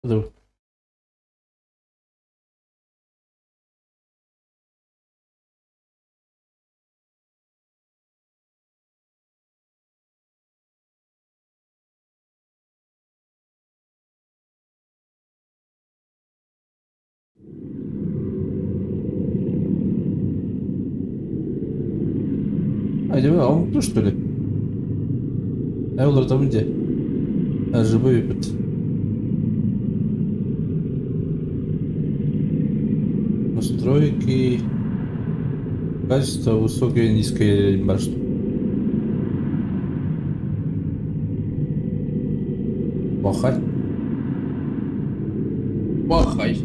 Hello. Acaba avuklu что ли? Ne olur da bunca? Живой опыт. Настройки. Качество высокое, низкое, башня. Бахарь. Бахай.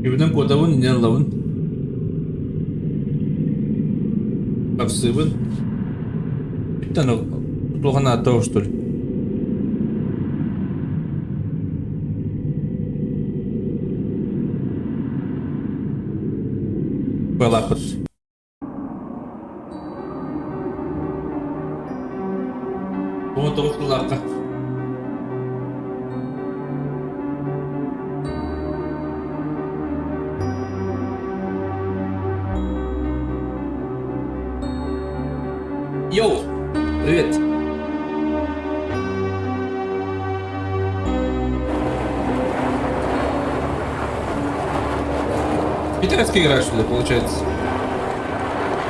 Киминэн куотабын, иннинэн ылабын. Хапсыыбын. Бүттэн туох анаата что ли? Балапыт. 19 сыллаахха. Йоу! Привет! Питерский играешь, что ли, получается?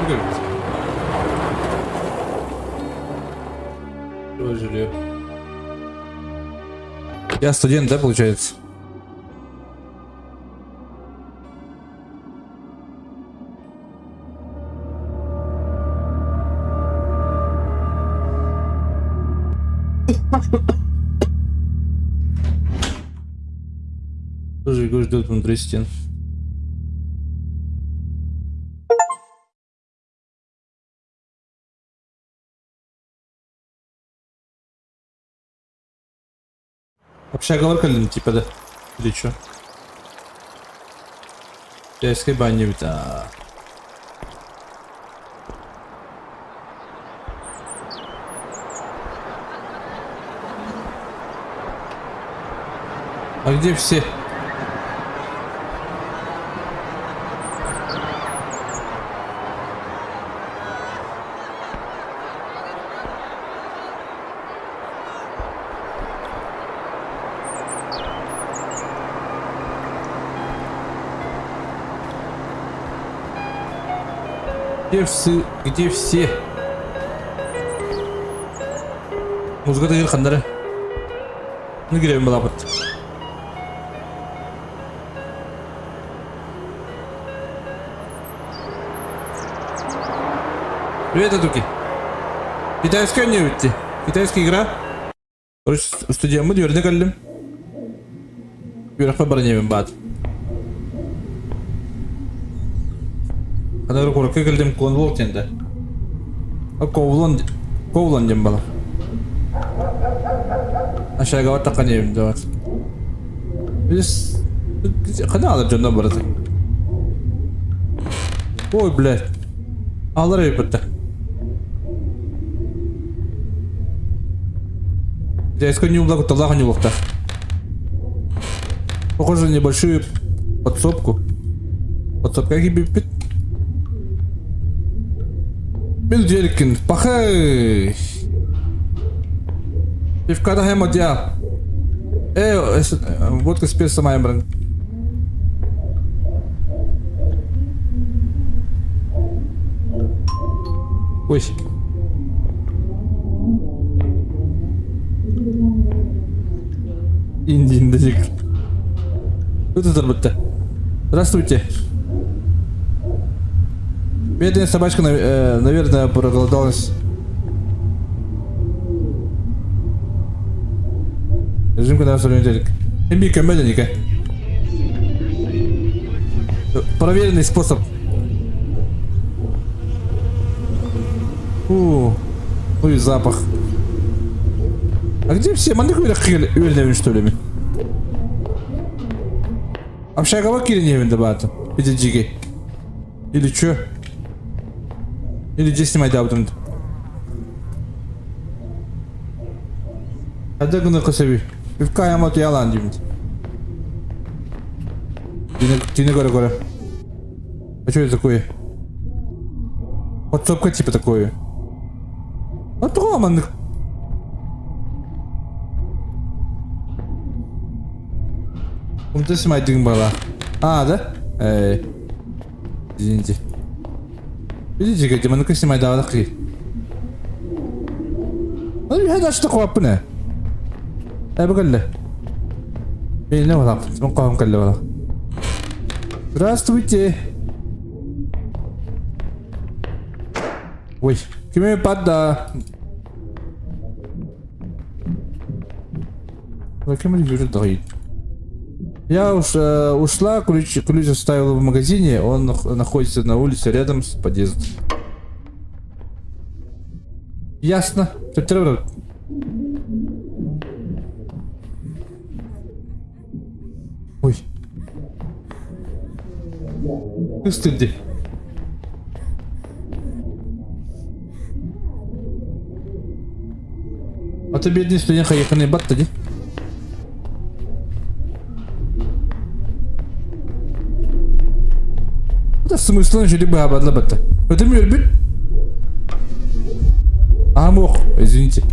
Ну, как? Чего жилье? Я студент, да, получается? Тоже его ждет внутри стен. Общагалар кэллим типа да? Или чё? Кэскэ банньыбыта. А где все? Где все? Где все? Музыка тыгыр ханнары. Ну кирэбин балапыт. Привет, Атуки. Китайская не өтті. Китайская игра. Короче, студияммын үөрэнэ кэллим. Үөрэхпэр баран иһэбин баат. Ханна куоракка кэллим Конвол диэн да. Ковлон Ковлон диэн бала. Ашагаба таққан иһэбин да баат. Biz хана алар дьонно барыта. Ой, блядь. Алар эбиппитте. Дядька не улак, талаха не улакта. Похоже на небольшую подсобку. Подсобка кибиппит. Билдеркин, пахай! Пивка да хэмодя. Э, водка с перцем аймран. Ой. Индин дезик. Кто это Здравствуйте. Бедная собачка, наверное, проголодалась. Режим когда телек. Проверенный способ. Фу. Ну и запах. А где все? Маннык үөрэнэбин что ли? Общагава кииринэбин да баата. Видите Или чё? Или где снимать даабытым? Хада гына кысаби. Үпкә аямат ялан дим. Тине көрө көрө. А что это такое? Подсобка типа такое. А тоҕо маннык? Умта симайдыгын бала. А, да? Эй. Извините. Видите, где маннык симайдаабатах кии. Ол үһэ дашты қуаппын ээ. Э, бу кэллэ. Бэйне балак. Мон кэллэ балак. Здравствуйте. Ой, кими падда. Кем бежит дорогие? Я уж ушла, ключ оставила в магазине, он находится на улице рядом с подъездом. Ясно. Ой. Стыдди. А ты бедный студент хайыханы батта ди. Это смысл жили бы абадла батта. Это мир бит. А мох, извините.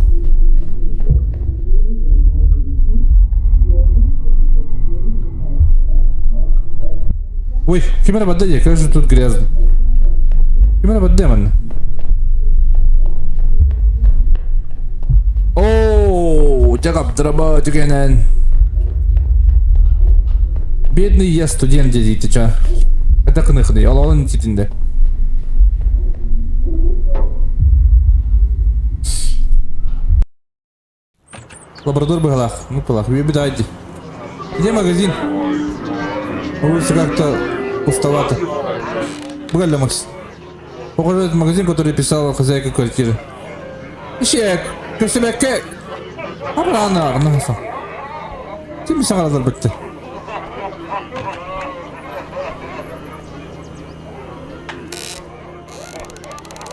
Ой, ким эрэ бадда дии, как же тут грязно. Ким эрэ бадда манна. Оо, дьэ түгэнэн. Бедный я студент дедите, ча. Это кыныхны, олоҕун титинде. Лабрадор быһалаах, ну пылах, дайте. Где магазин? Улица как-то пустовато. Бгалля Макс. Похоже, это магазин, который писала хозяйка квартиры. Ишек, көсөбөккө. Абрана, нахаса. Ким саҕалар бытты?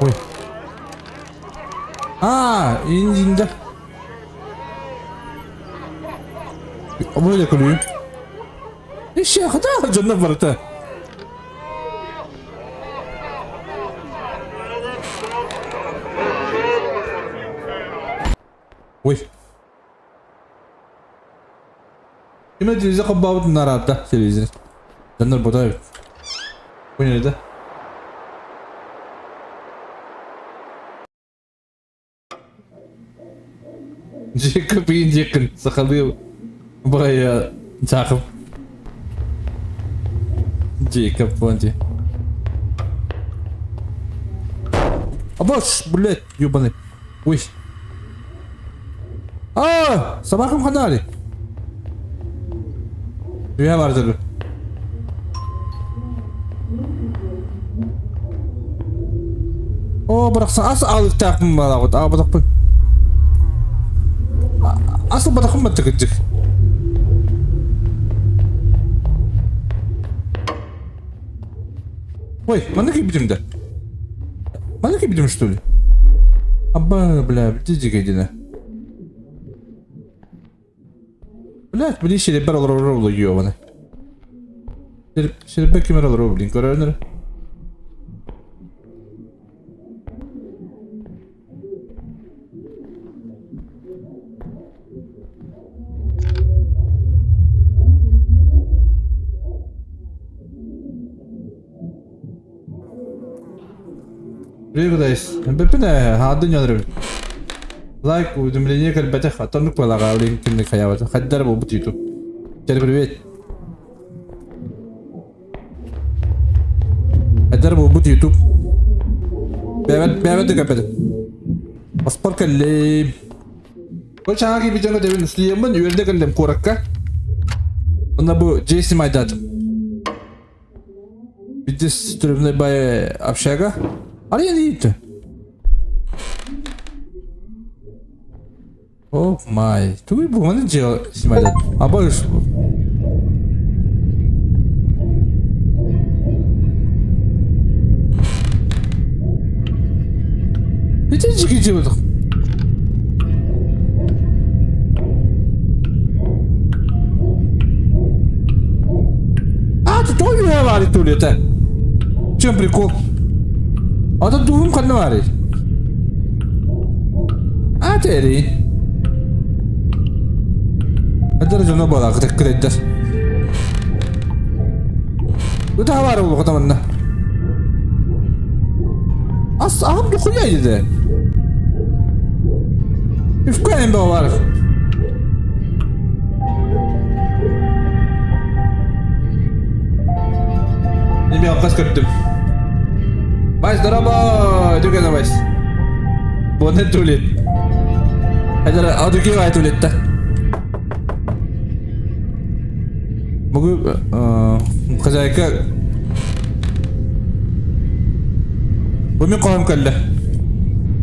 Ой. А, индинде. Обойда күлүү. Ишек, хата дьонно барыта. Ой. Ким телевизор холбообут нараата телевизор. Дьоннор бота Поняли, да? Джейкоб диэкин сахалыы баҕайы Дьаакып Джейкоб буолан дии. Абаш, блядь, ебаный. Ой. А, собакам ханали. Үйэ бардыр. Оо, бырахсан ас аалыктаахпын баалаабыт, аабатахпын. Ас ылбатахпын батта кырдьык. Ой, манна киирбитим да. Манна киирбитим что ли? Аба, бля, дидигэ дина. Блядь, били сирбэр олорор улуйуобаны. Сирбэр кимэр олорор блин, көрөөнөр. Привет, Бэппин хаадын дьонорум. Лайк, уведомление кэлбэтэх, оттоннук балаҕа блин кимник хайаабата. Хайдар буолбут YouTube. Чэ, привет. Хайдар буолбут YouTube. Бэбэт, бэбэт да кэппэтим. Паспорт кэллим. Бу чаҥа киирбит дьоҥҥо тэбин устуйаммын үөрдэ кэллим куоракка. Онно бу Джейси майдаатым. Биирдэ түрүмнэй бай общага. Арыйан иитті. О май. Тугуй бу маны дьиэ снимать. Абаш. Ити дьиги дьиэ А, ты тоже говорит, то ли это? В чем прикол? А то дуум ханна баарый? А тери. Это дьоно буолаа кытыккырэйдэр. Ытаһа баар буолуох манна. Ас аһым дохуя диде. Үфкән бар. Неме алқас көрдүм. Вась, здорово! Дүкен Вась. Бұны төлет. Әдір, адүке ай төлетті. Бүгүн хозяйка Бу мин хоһум кэллэ.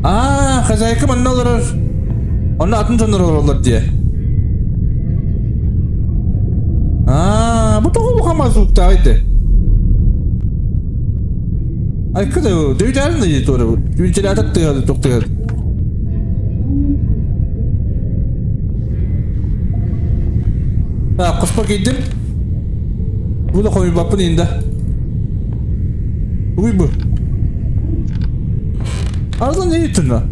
Аа, хозяйка манна олорор. Онно атын дьоннор олороллор дии. Аа, бу тоҕо улахан сууктааҕый ити? Айка да дөйдөрүн да туора вентилятор тыаһа тохтуйар. Так, хоспор киирдим. Бу да хомуйбаппын инде. Уй бу. Ардан не еттің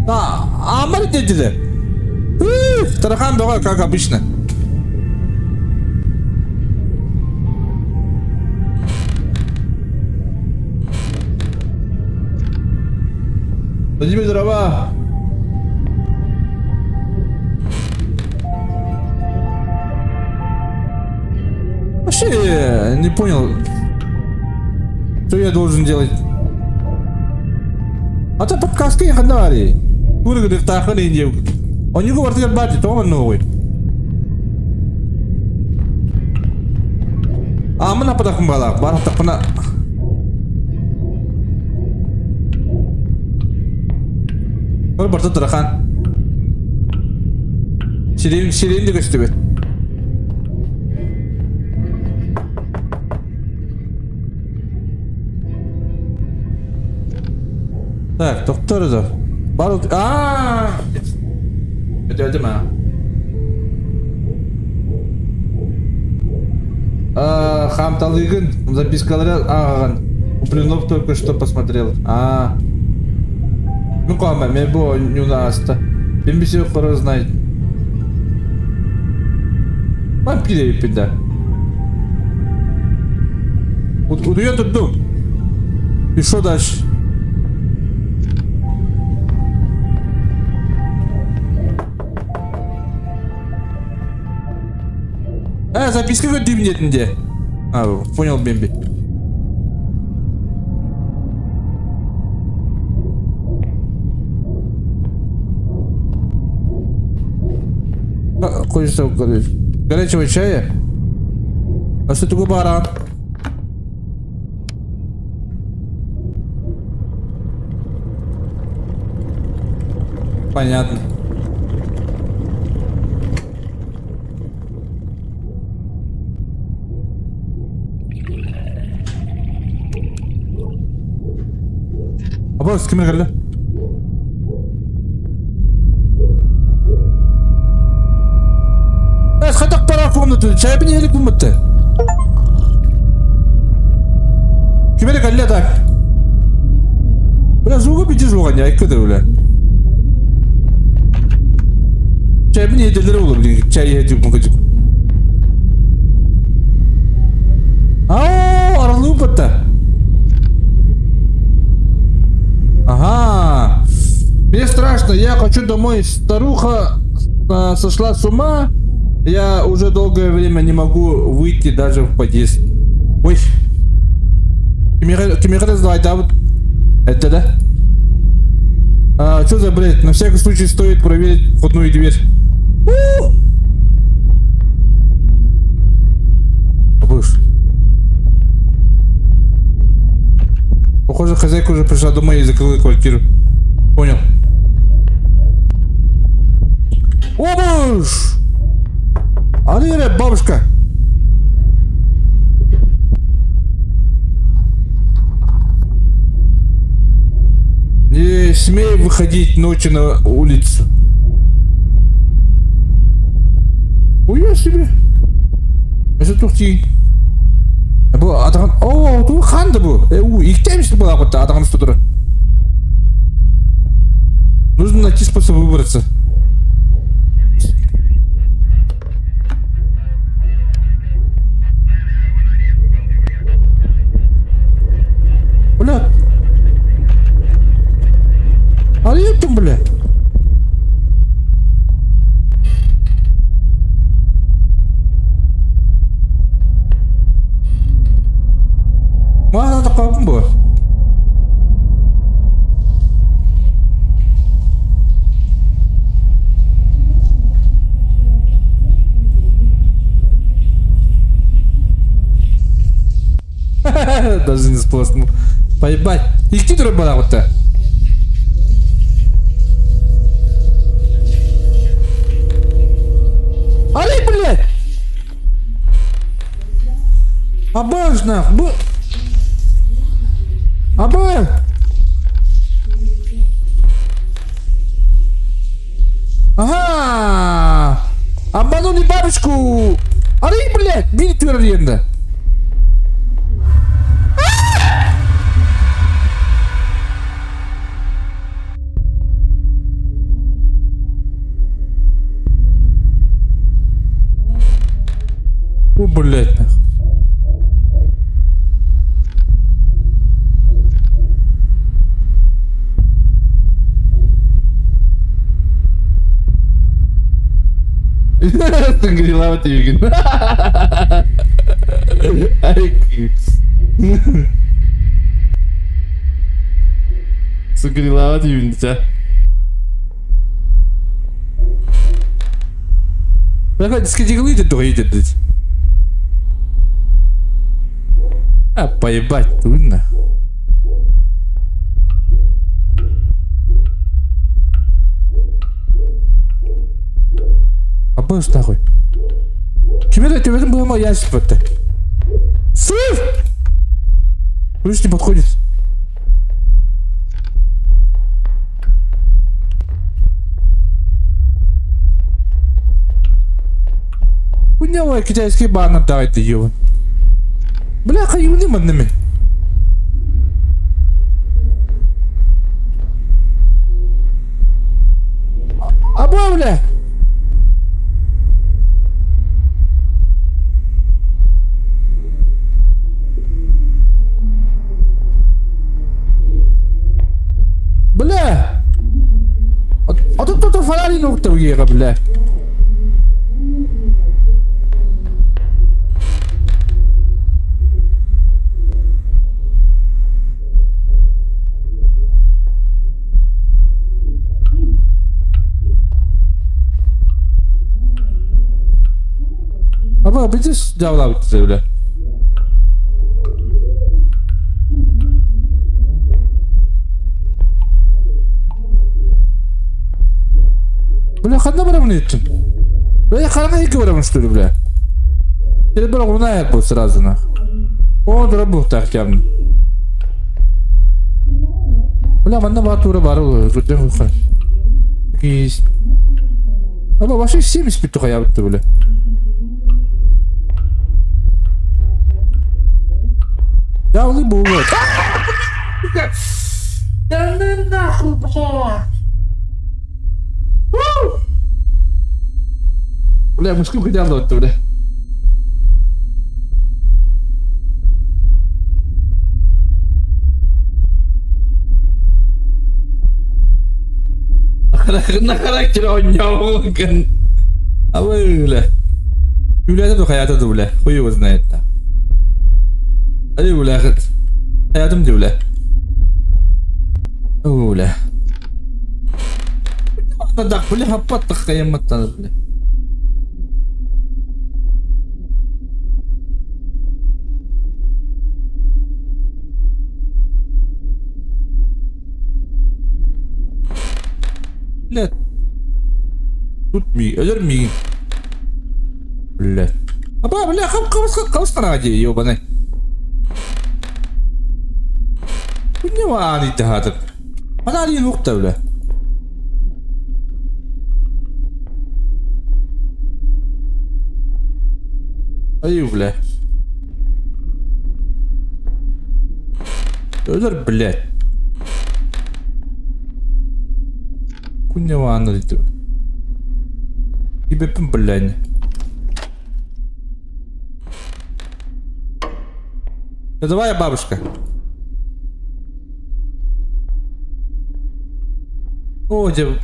А, амар дедилер. Тарахан бөҕө, как обычно. Владимир, здорово! Вообще не понял, что я должен делать. А то подказка я ханнари. Куры тахын инде. Онюгу бартыгар баати тоҕо новый. Аамын апатахпын баалаах, баар аттахпына Өр барта тарахан. Сирин, сирин да көстүбэт. Так, доктор да. Бар Аа! Өтөтүм аа. Хаамталыыгын, запискалары ааҕаҕын. Куплинов только что посмотрел. Аа. Ну кама, мен бу нюна аста. Ким все хорошо знает. Вампир эбиппин да. Утуйан турдум. И что дальше? Бля, записка көрдүүбүн диэтин дии. А, понял, Бэмби. Хочется горячего чая? А что такое баран? Понятно. Абас ким кэллэ? Э, хатак пара комнаты, чайбын иһэлик буммутты. Ким эрэ кэллэ так? Бля, звуга бити звуга не айкыды, бля. Чайбын иһэтэллэрэ буолар, блин, чай иһэтик мукачык. Аа, арылыы батта. Ага. Мне страшно, я хочу домой. Старуха сошла с ума. Я уже долгое время не могу выйти даже в подъезд. Ой. Кимиэхэ сдавай, Это да? А, что за бред? На всякий случай стоит проверить входную дверь. У! Быш. Похоже, хозяйка уже пришла домой и закрыла квартиру. Понял. Обуш! Арыра, бабушка! Не смей выходить ночью на улицу. Уя себе. Это тухти. Бу атаҕын оо туу хаан да бу уу иктээбис буолаабыт атаҕын устутура. Нужно найти способ выбраться. Бля. Арыйыттым бля. Маана тохтообун буо. Даже не сплоснул. Поебать. Икки турар балаҕытта. Али, блядь! Абаш, нах, бу... Аба! Ага! Обманули бабочку! Али, блядь! Биир түөрэр иэнде. О, блядь, нах. Тыҥырыылаабыт үһүгүн. Сыҥырыылаабыт үһүн чэ. Бля, дискотекалыы дед дед. А, поебать, трудно. Абыш нахуй. Ким это төбөтүн быһыма ящик батты. Сыр! Ключ не подходит. Хуйня китайский баннер давайте ебан. Бля, хайуны манными. Аба, бля! Бля! А тут тут фонарь нукта уехал, бля. пиздец дьаабылаабыт бля. Бля, ханна барабын еттим? Бля, хараҥа иһиккэ барабын что ли, бля? Телебер оҕуна бу сразу нах. О, дора буһтаах кэмин. Бля, манна баар тура баар ол, Киис. Аба, вообще 70 бүттү хайаабытты, бля. Дьаалы буолуо. Да ну нахуй, бля! Бля, мужскую хотя бы, бля. На характер оонньообуккун. Абы, бля. Үлэтэ да хайата да, бля. Хуй его знает. Ай, бля, хаятым дии, бля. О, бля. Бля, хаппаттах хайамматтан, бля. Бля. Тут ми, өлөр миигин. Бля. Аба, бля, хам хабыс хабыс хараҕа дии, ёбаный. Күнне маан итаһаатыр. Анаалиин ук да, бля. Ай, бля. Өлөр, блядь. Күнне маан итэ. Ибеппин, блядь. Ну давай, бабушка. О, дьэ.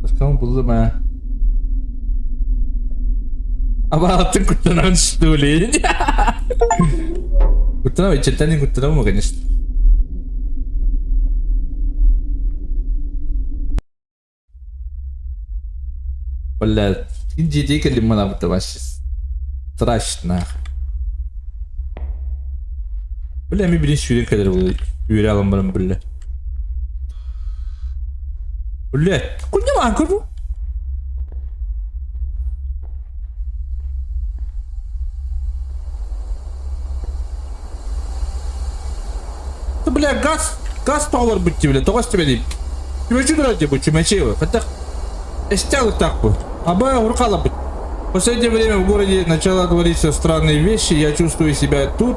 Баскам буллум ээ. Абаатын куттанан что ли? Куттанам, ичеттэн куттанам, конечно. Бля, дьиэтигэр кэллим манаабыта вообще страшно. Бля, ми билин сүүрэн кэлэр буолуо үөрэ алан баран бля. Бля, кунньа маан көрбү. Бля, газ, газ тоҕолорбут дии, бля, тоҕо истибэтий? Чүмэчи турар дии бу, чүмэчи. Хотя эстял так бы. Аба уркалабыт. В последнее время в городе начало твориться странные вещи, я чувствую себя тут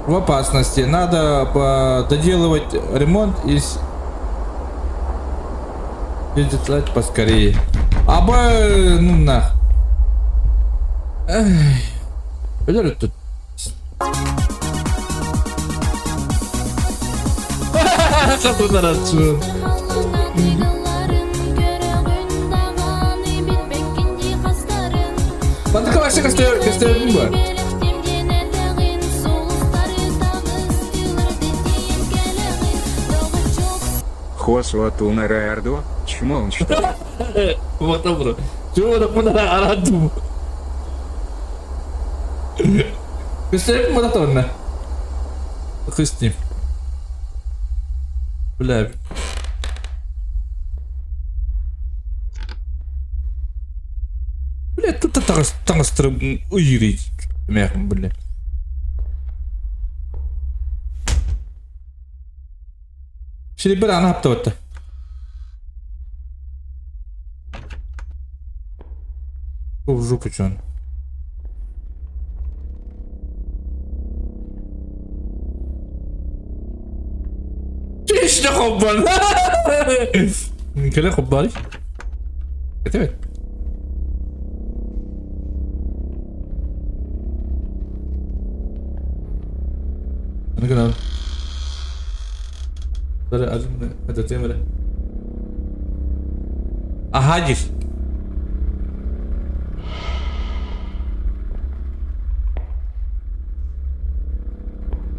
в опасности. Надо доделывать ремонт и съездить поскорее. Аба, ну нах. Эй, тут. Сатынараччы. Мантыка вообще көстөр көстөрбүн бу. Хосуатунара Ардо, чмо он что ли? Вот бро. Чего так арадум? Көстөрбүн бу тонна. Кыстым. Бля. Бля, тут таҥастырым ыйырый эмээхин бля. Силиппер аны хаптабатта. В жопу чон. Чичне хоббан. Кэлэ хоббари. Этебет. Аны гынан. Аха диир.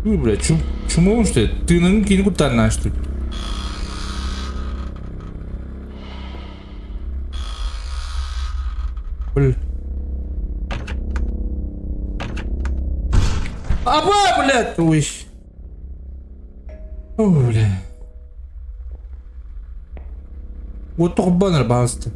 Ой, бля, чумовым что ли? Тыынын киини куттааннаан что ли? Аба, блядь! Ой. Ой, бля. Вот только баннер баҕаста.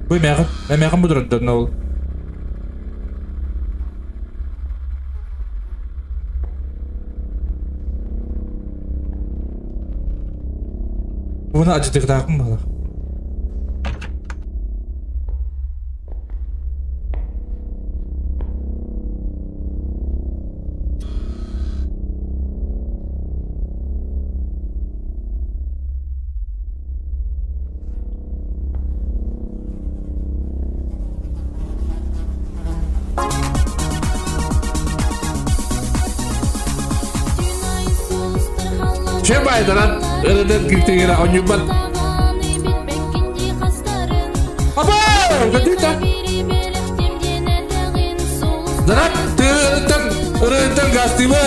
Бу эмээхин, эмээхин будурдун ол. Уна ачытыктаахпын баҕалаах. Че байдаран ырыдан киртигere оñубат. Аба! Көтүтэ. Дарат тыырыттан ырыттан гастыбы.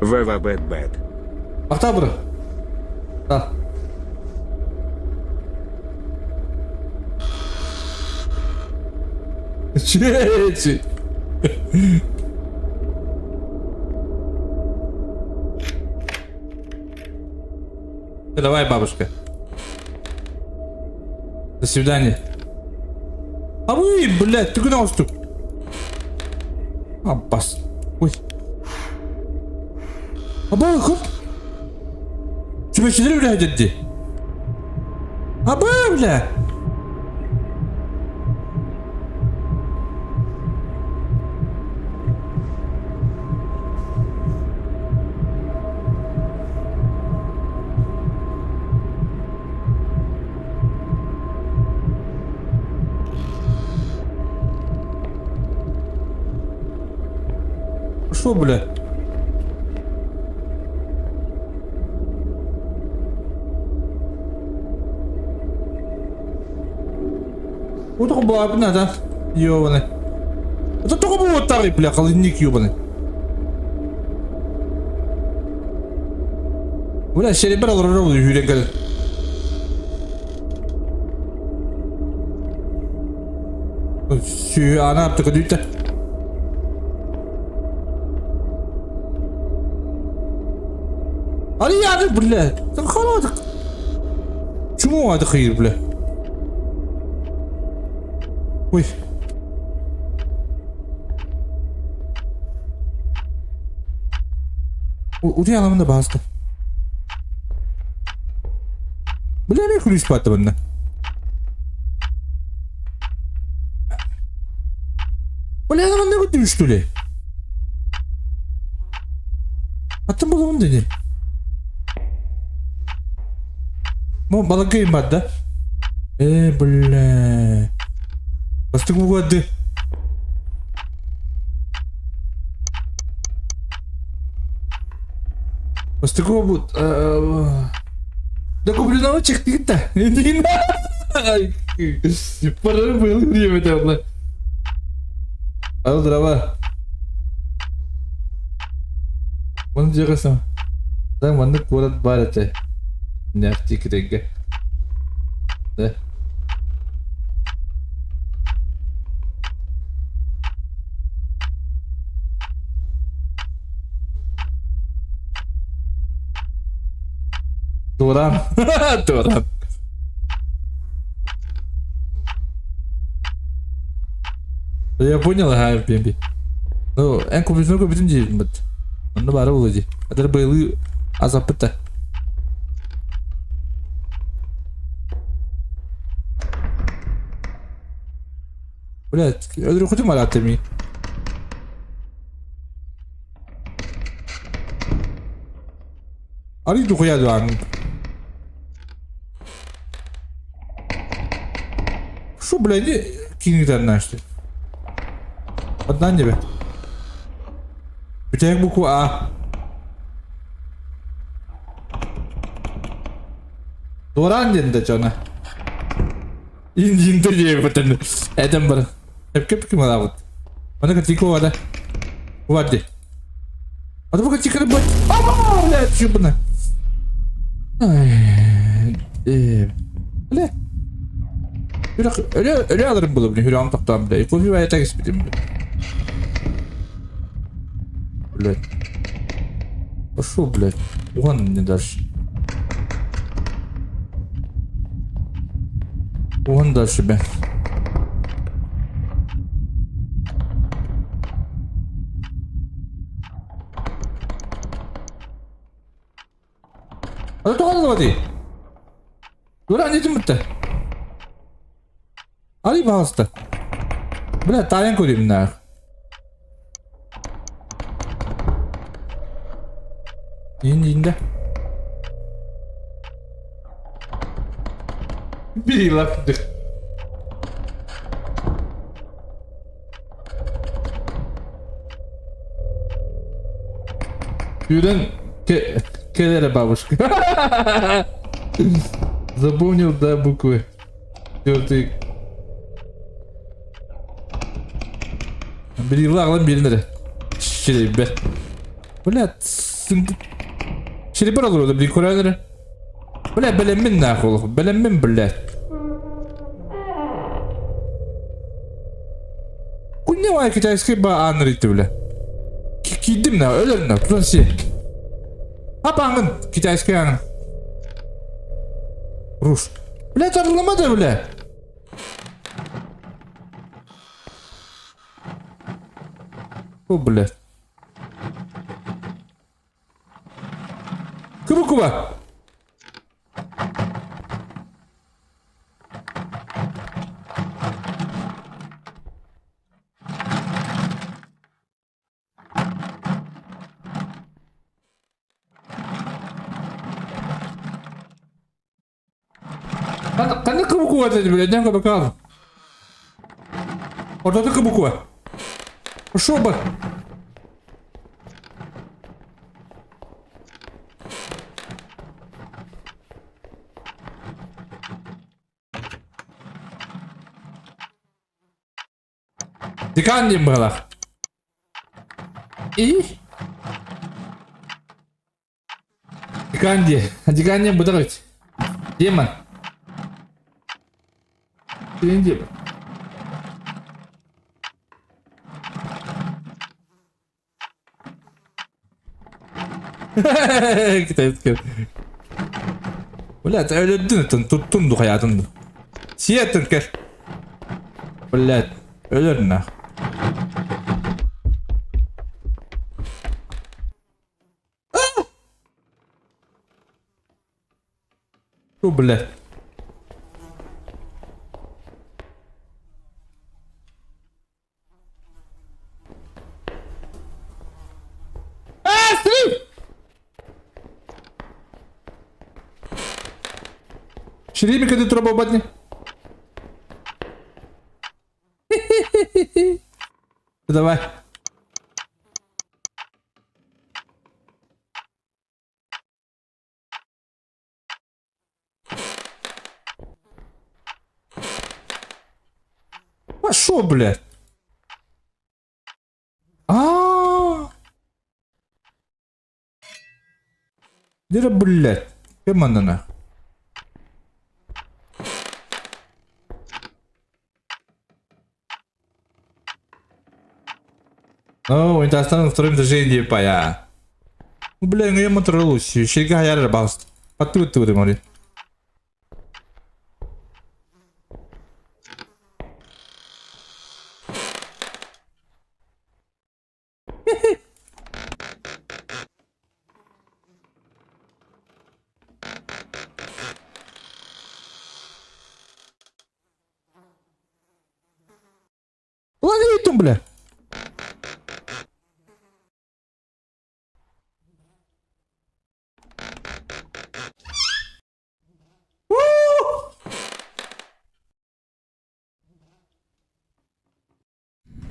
ВВ Бэт Бэт. Октябрь. Да. Чечи. Давай, бабушка. До свидания. А вы, блядь, ты куда уступ? Аббас. Ой. Аба, хоп. Чүмэчилэр үлэһит дии. Аба, бля. Что, бля? Утро была да? Ёбаный. Это только был тарый, бля, холодильник ёбаный. Бля, серебро олорор үүрэн кэлэн. Сүү ана аптыка дүйті. Ары бля. Халадык. Чмо ады хыйр, бля. Ой. Утуйаламын да баҕаста. Бля, эмиэ күлүүс баатта манна. Бля, манна көтү что ли? Аттым булуун дени. Мо балакайым бар да? Э, бля. Бастык бугады. Бастык бу Да куплю чехтигит-то. Пора было время там. Ал дрова. Оны жегесем. Да маннык куорат баар этэ. Нефтикиргэ. Да. Туран. Туран. Я понял, ага, Бемби. Ну, эн көбүтүн көбүтүн диибин бит. Онно баара буолуо дии. Атар быылыы азаппыт да. Блядь, өлөрү марааты ми. Арый духуя дуан. Шо, блядь, кингитер нашты. Одна небе. Бүтэһик буква А. Дуораан диэн да дьоно. Индиинтэ диэбитин этэн баран. Эпкэ пикималаабыт. Маны кытыйка уода. Уар дии. А то пока тихо блядь. Ама, блядь, ёбана. Ай, э, бля. Үрэх, өлө, өлө алырым было, блин, үрөҕүм тохтоон, бля. Кофе вайта кеспитим, бля. Блядь. Пошел, блядь. Вон мне дальше. Вон дальше, бля. Ата тоҕо аллабатый? Тура анньытын бутта. Арый пожалуйста. Бля, таайан көрүүм наах. Иин иинде. Билилапты. Сүүрэн кэл эрэ бабушка. Запомнил, да, буквы. Твердый. Билила аҕалан биэрин эрэ. Ширибер. Бля, Ширибер олору да көрөн эрэ. Бля, бэлэммин нахуй олох. Бэлэммин, блядь. Кунне вай китайский ба ааныр бля. Киирдим на, өлөр на, тутан си. Ап аңын, китайский аңын. Руш. Бля, тарылама да, бля. О, бля. Кыбы-куба. Ханнык кыбы-куба этэ бля, дьаҥ кыбыкаал. Ортото кыбы-куба. Пошел бы. Декан диэн быһалаах. И? Декан диэ. Декан диэн быдах эбит. Демон. Диэн диэ. Китайский. Блядь, өлөрдүн оттон туттун ду хайаатын ду. Сиэтин кэр. Блядь, өлөр нах. Фу, блядь. Аа, стрим! Ширимика ты труба батни. Давай. А шо, блядь? А. Дера, блядь. Кем манна? Ну, унитазтан на втором этаже не пая. Ну, бля, ну я моторолусь. Щега я рыбалст. Поту ты, море. Ладно, бля.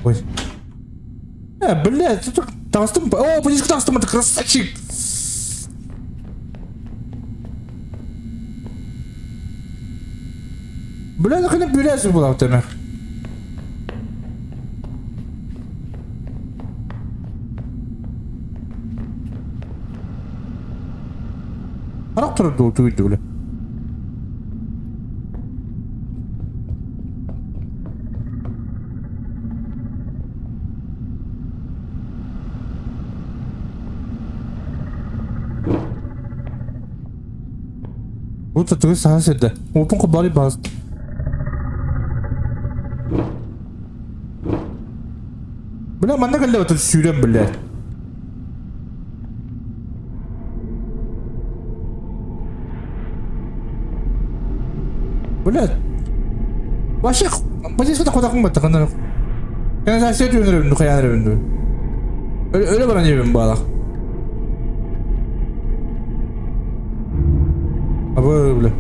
Ой. Блядь, ты таҥастым. О, подожди, таҥастым, это красавчик! Бля, нахрена бүрәсің бұл автомер. Харах турар дуу тугуйду бля. Бу татыгы саха сирде. Опун кубары бас. Бля, манна кэллэ отут сүүрэн бля. Бля. Вообще, позиция куда кым баттахын. Канализация түйөнөр хайаан өрөбүн. Өлө баран ебин баалах. Абы, бля.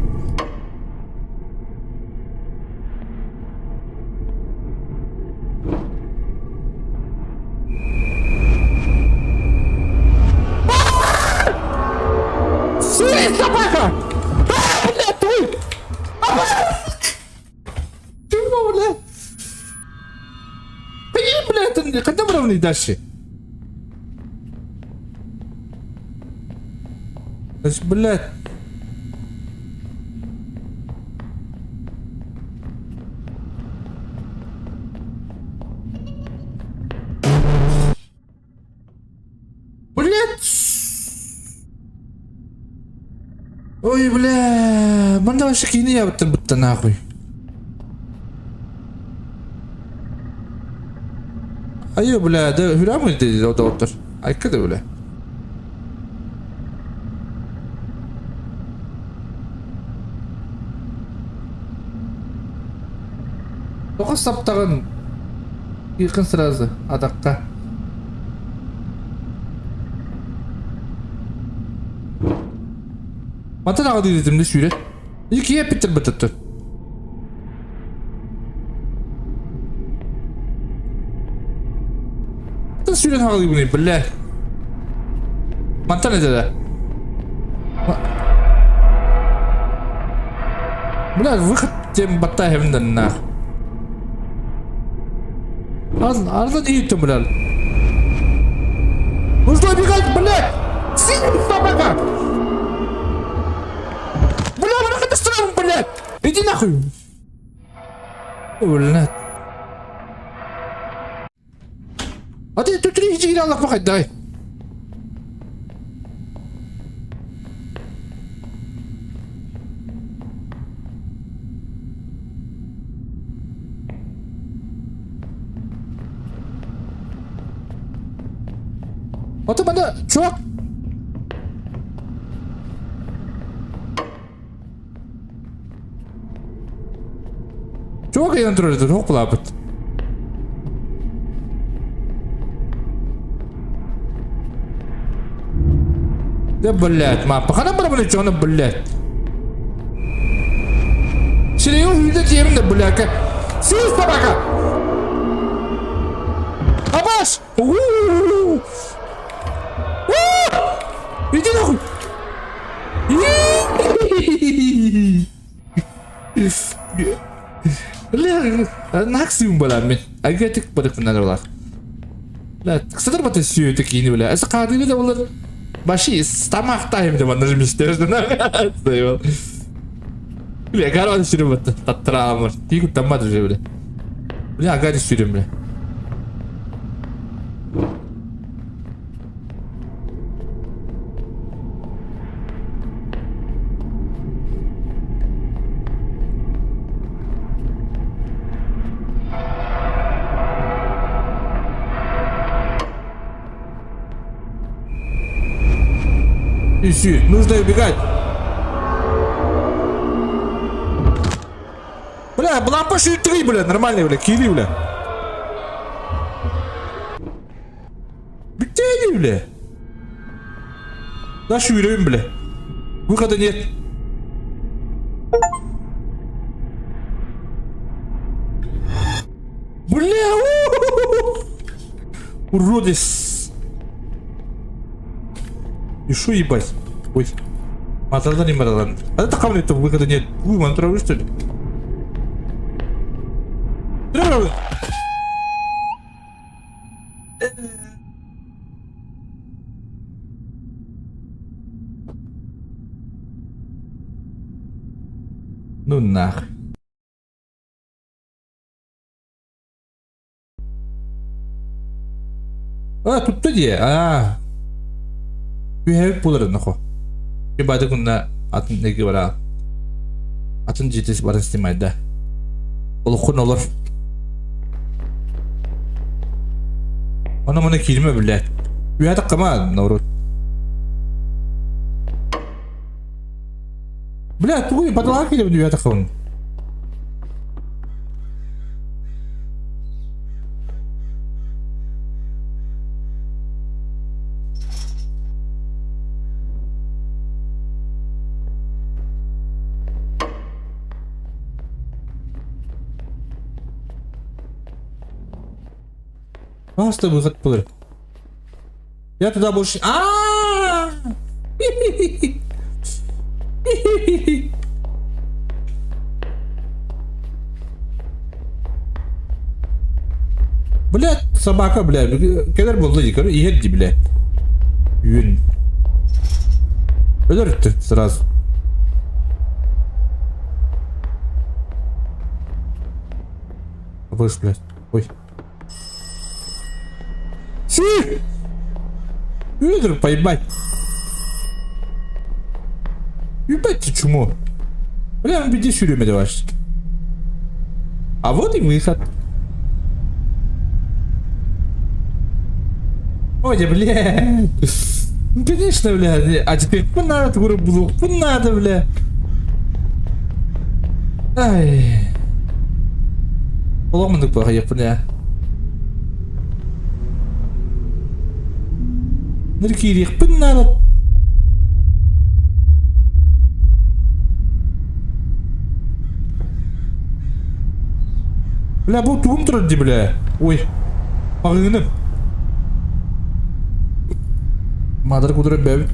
Собака! А, бля, твой! Чего, бля? Ты, бля, это когда уровни дальше? Значит, блядь. Блядь! Ой, бля, манна вообще кини ябыттыр бытта нахуй. Айы, бля, да хүрэ мы dedi o доктор. Айка да, бля. Тоҕо саптаҕын Якын сразу атахха. Мантан аҕа диэтим да сүүрэр. Икки эппиттэр бытыттыр. Мантан сүүрэн хаҕалыыбын бля. Мантан этэ да. Бля, выход тем баттаһым нах. Ардан ииттим, бля. Нужно убегать, блядь! Синий собака! Бля, бля, это блядь! Иди нахуй! Блядь. А ты тут три Аллах дай. Ото мана, чувак! Чувак ыйан турар этэ, туох булаабыт? Да, блядь, мапа. Хана барабаны чоны, блядь. Сирэйи үйдэ тиэмин да, блядь. Сиз собака! Абаш! У-у-у! Иди нахуй! Бля, максимум балар мен. Агатик барык бар. Бля, кысыдыр бата сүйөтө кийини бля. Эсе кадыгы да болар. Баши тамактайм деп анда жемистер. Бля, карван сүрөм бата. Таттыраамыр. Тигү таммады уже бля. Бля, агади сүрөм бля. Иси, нужно убегать. Бля, лампа три, бля, нормальный, бля, кири, бля. Где бля? Да шүрем, бля. Выхода нет. Бля, уродец. И шо ебать? Ой. Матардан не маралан. А это камни там выхода нет. Уй, мантравы что ли? Травы. Ну нах. А, тутта дии. Аа. Үһэбит буоларын нохо. Бады кунна атын неги бара. Атын житис барын снимайда. Олоххун олор. Оны мұны киирме биле. Үһэ таккама наоборот. Бля, тугуй баталаға кииребин үһэ таккабын. Просто выход пылыр. Я туда больше... А! Блядь, собака, бля, кэлэр буолла дии, көрө, иһэр дии, бля. Үөн. Өлөр сразу. Выш, блядь. Ой. Си! Өлөр, поебать. Ебать ты чмо. Бля, он беде сүүрүөмэ давай. А вот и выход. Ой, бля. Ну, конечно, бля. А теперь надо, говорю, надо, бля. Ай. Олох мындык баҕайыппын ээ. Ныр киириэхпин наада. Бля, бу тугум турар дии, бля. Ой. Маҕыыным. Маадара кудура бэбит.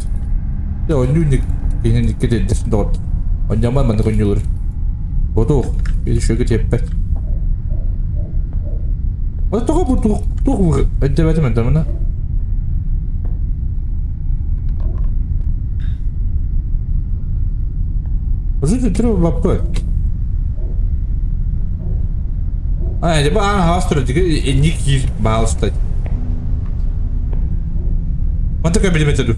Дьэ, оонньуу инник киһини инникке тиэрдэр доҕор. Онньоомон маннык оонньуулар. Отуох, еще тиэппэт. Вот тоҕо бу туох туох өйдөбөтүм этэминэ. Жити треба баппы. А, типа, а, астро, инник киир, баалыстать. Мантыка билимете ду.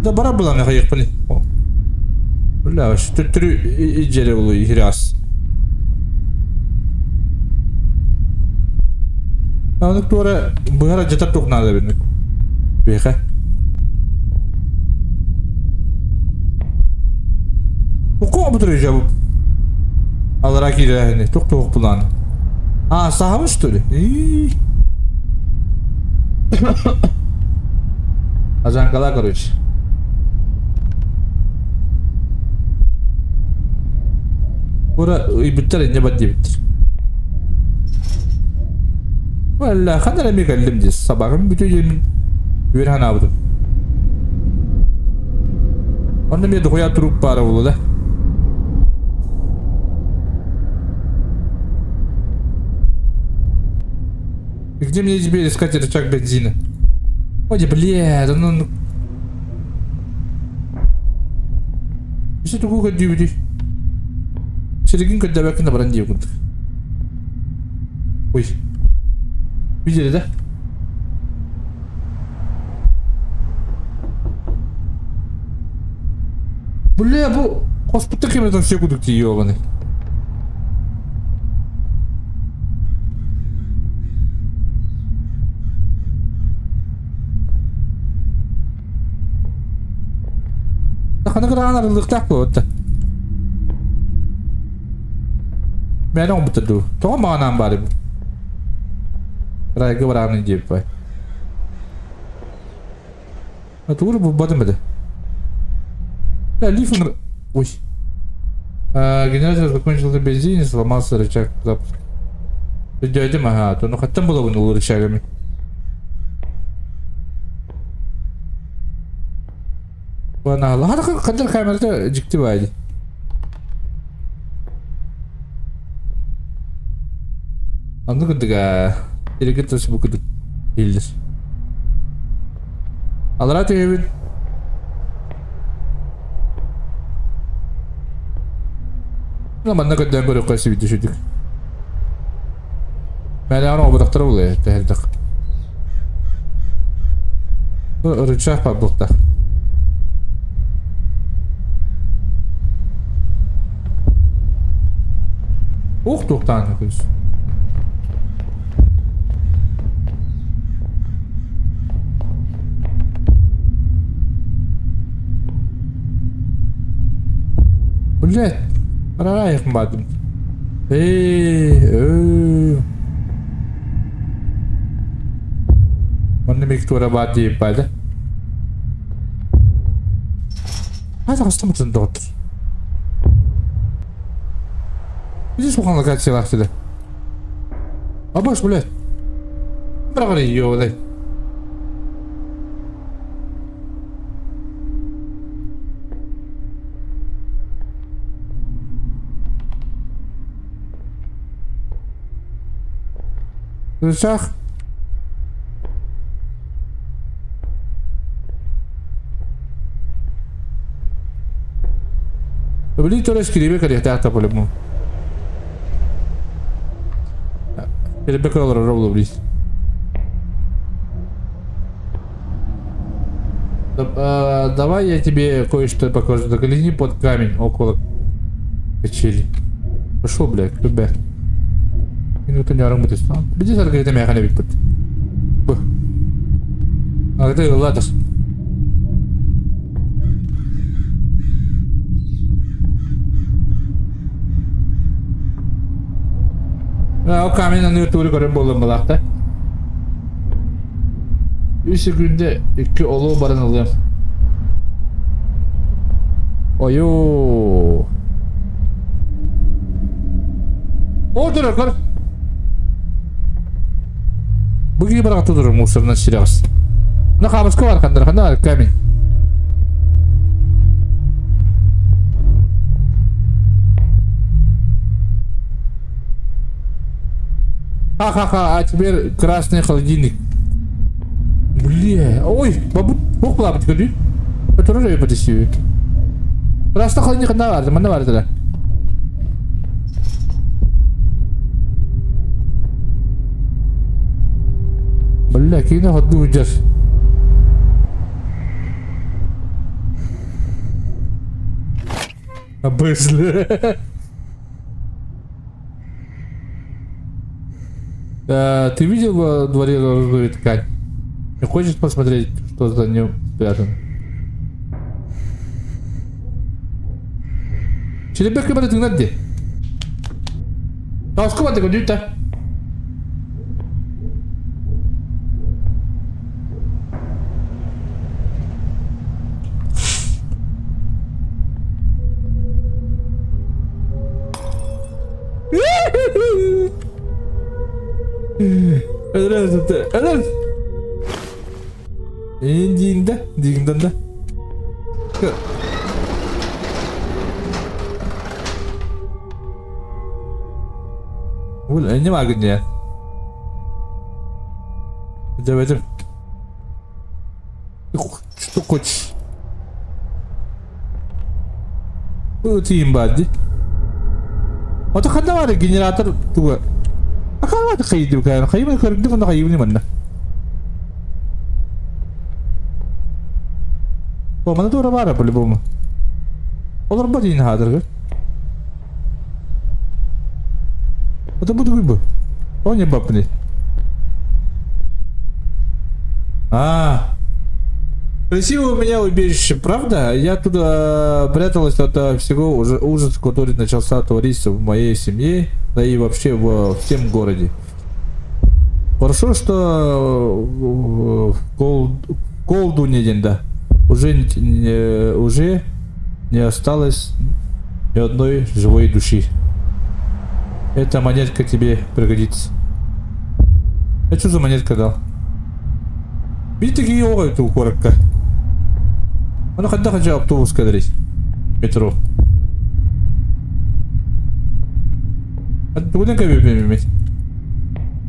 Да бара була мехайыкпын. Бля, төттөрү иджере улу ихирас. Анык туора быһара жатар туох наада бинник. Бэхэ. Укуа бутур жабып. Алара киирээһини тух туох булаан. А, саһабын что ли? И. Ажанкала, короче. Ура, ыйбыттар инне бар диэбиттэр. Валла, ханна эрэ эмиэ кэллим дии. Сабаҕым бүтүү диэммин үөрэ санаабытым. Онно эмиэ дохуя труп баара буолуо да. И где мне теперь искать рычаг бензина? Ой, бля, да ну... Өссө тугу көрдүүбүтүй? Сиригин көрдөбөккүн да баран диир курдук. Ой. Видели, да? Бля, бу хоспуттан кеметон все кудук дии ёбаный. Ханы кыраан арыллыахтаах буолбут Мээнэ оҥорбуттар дуу? Тоҕо маҕанаан баарый бу? Райга барааны диэбит бай. Тугу булбатым этэ. Лифт Ой. Генератор закончился бензин и сломался рычаг запуска. Өйдөөтүм аһаа, тону хаттан булабын ол рычагами. Хандар камерата дьикти баайды. Оннук курдук аа Иригит бу курдук иһиллэр. Аллараа түһэбин. Манна көрдөөн көрүөххэ сибити сүдүк. Мэлэҕин оҕобутахтара булуя тэһэрдэх. Рычаг барбылта. Ух туохтаан күс. Блядь, араайах бардым. Эй, өө. Манна Виктория баар диэбит баада. Хата хастамытын доҕоттор. Здесь улахан локациялаах силэ. Абаш, блядь. Быраҕар ее, блядь. Рычаг. Блин, то скриби кэлиэхтээх по-любому. Ребекка олорор блин. Давай я тебе кое-что покажу. Загляни под камень около качели. Пошел, блядь, любэ. Минуту не арым Биди саргы мэхане бит. Бу. А ты ладос. Ол камень аны тууру көрөн буоллун балаахта. Үс күндэ икки олуу баран ылыам. Ойуу. О, турар, көр. Бу киһи бараҕа турар мусорынан сирэҕис. На хаамыска бар ханнар ханна камень. Ха-ха-ха, а теперь красный холодильник. Бля, ой, бабу, ох, лапочка, дүй. Который же потесию. Красный холодильник ханна бар, манна бар тогда. Бля, киинэ хотду сылдьар. Быслы. Ты видел во дворе розовую ткань? Не хочешь посмотреть, что за ним спрятано? Челебекке бары тыҥнар дии. Тауска барды көдүүтэ. Өлөр. Диигин да, диигин да. Бу эмне баар диye. Дебетим. Что хочешь? Тиим баар дии. Ото ханна баар генератор туга. Акаалааты хайдым кайын. Хайымын көрдүм онно хайыбын манна. О, мана туора баара по-любому. Олорбо диин хаадыргы. Это буду бы. О, не бапни. А, красиво у меня убежище, правда? Я туда пряталась от всего уже ужаса, который начался твориться в моей семье, да и вообще во всем городе. Хорошо, что в Колдуне, да, уже не осталось ни одной живой души. Эта монетка тебе пригодится. Я что за монетка дал? Видите, такие оҕо куоракка. Аны ханна ханча автобуска дарить. Метро. Тугунан кэбиппин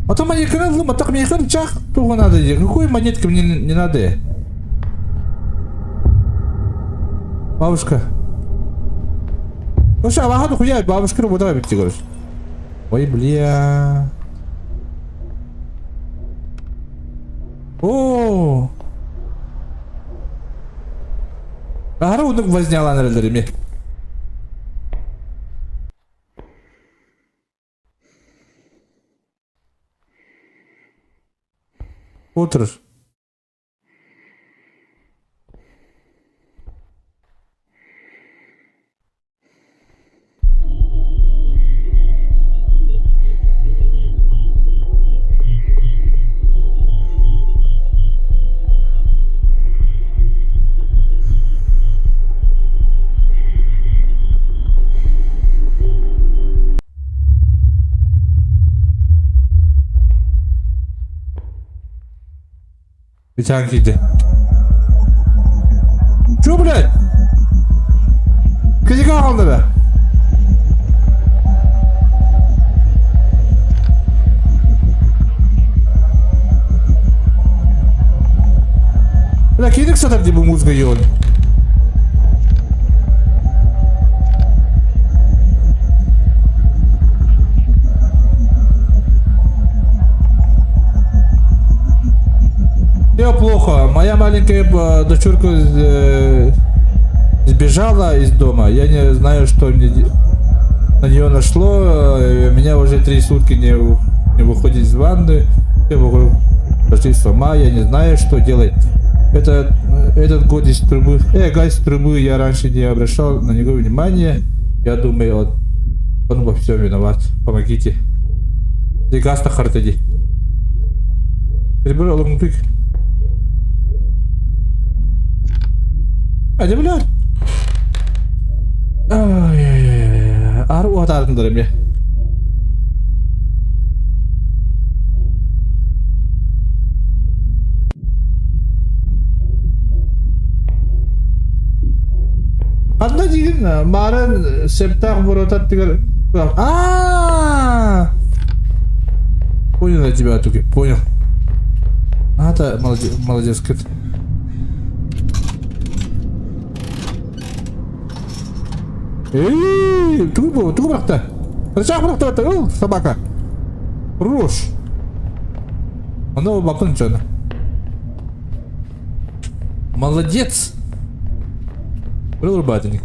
А то монетка ыллым, а так мне чах туга надо. Какой монетка мне не надо? Бабушка. Слушай, абаха хуя, бабушка работала эбит короче. Ой, бля. О! Аһара оннук вознялаан эрэллэр эмиэ. Отыр. Битаан киирдэ. Чё, блядь? Киһигэ хаалла бэ? Бля, киирик сатар дии бу музыка йон. Все плохо. Моя маленькая дочурка сбежала из дома. Я не знаю, что мне на нее нашло. Меня уже 3 сутки не выходит из ванны. Все вокруг пошли с ума. Я не знаю, что делать. Это, этот год из трубы, газ из трубы, я раньше не обращал на него внимания. Я думаю, он во всем виноват. Помогите. Ди газ тахарта ди. Прибор олоҥтук. Hadi блядь. Ай-яй-яй. Ар уотаардындар эмиэ. Ханна диигин маарын септаах буруотаттыгар а Понял я тебя, Туки, понял. А, молодец, молодец, кыт. Эй, тугу тугу бырахта? Рычаг бырахта, ол, собака. Руш. Оно бакын чана. Молодец. Был рубательник.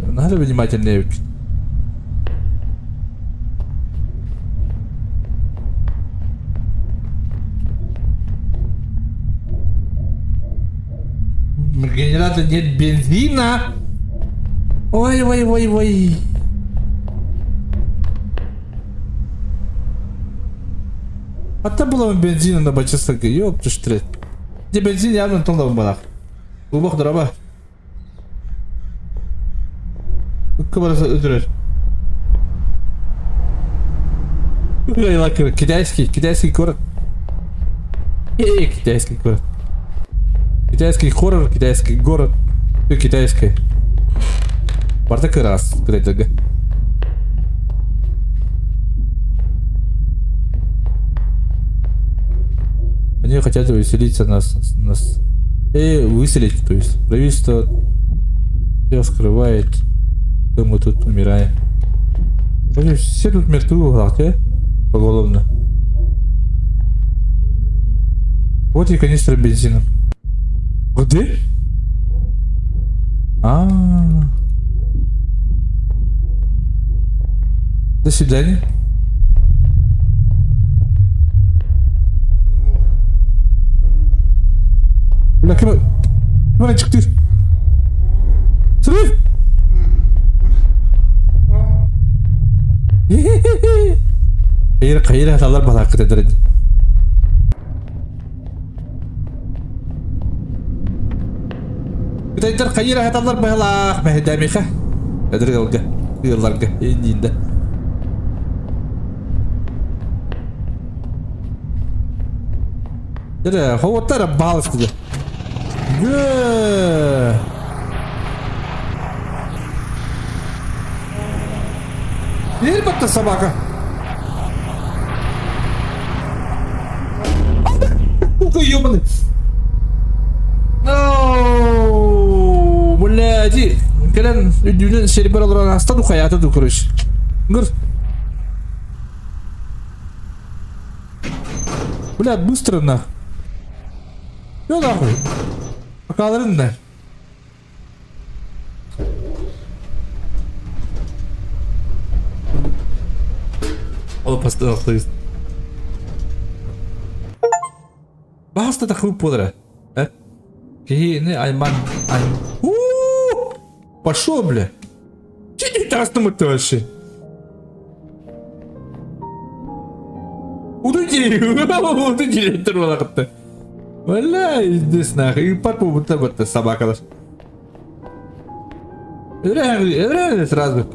Надо внимательнее. Генератор нет бензина. Ой, ой, ой, ой. А то было бензина на бачыстарга. Ёпта штрет. Где бензин явно толдом балах. Глубок дороба. Кыбараса өтүрөр. Китайский, китайский город. Эй, китайский город. Китайский хоррор, китайский город. Все китайское. Барыта раз, кытайдарга. Они хотят выселиться нас. Выселить, то есть. Правительство все скрывает, что мы тут умираем. Вообще, все тут мертвы в углах, да? Поголовно. Вот и канистра бензина. Где? А, -а, -а. До свидания. Бля, ким ким чыктыр? Срыв! Хайыр хайыр хаталар балаакыт эдэр. Кытайдар хайыр хаталар баһалаах мэһэдэмиха. Эдэр ыалга, ыалларга инниинде. Дere, хоботтар баалысты. Гө! Бир собака. Сука, ебаный. No, блядь. Кэлэн үрдүүнэн сирбэр олорон ааста ду хайаата ду короче. Гыр. Бля, быстро на. Yo нахуй. Акаларын да. Ол постановка. Баһаста тахыбыт буолара. Э? Киһини айман айм. У! Пошел, бля. Чуть тастымыт вообще. Уду уду директор буолакытта. Бля, здесь нахуй. Пар бута бутта собакалар. Реально сразу.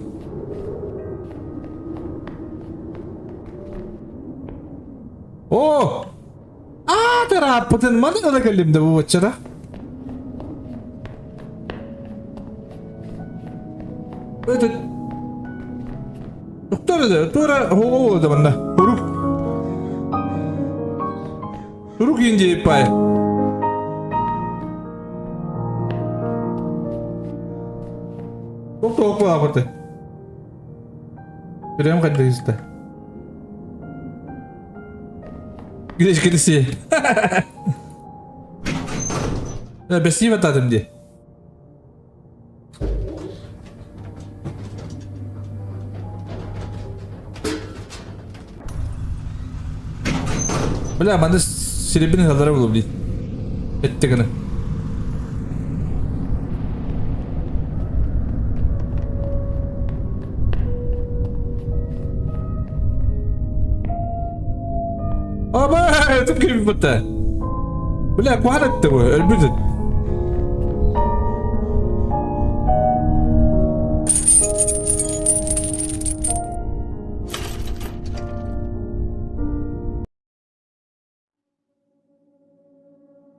О! Аа, тарааппытын маны ыла кэллим да бу баччара. Это... Туктар да, тура хоҕо да манна. Турук. Турук инди пай. Тоқтоқ бағыты. Прям қайда Гречка си. Бэсии бататым дии. Бля, манна серебряный халдара булуп дии. Этте гына. Аба, тут кирбитэ. Бля, куһаҕан этте бу, өлбүт ыт.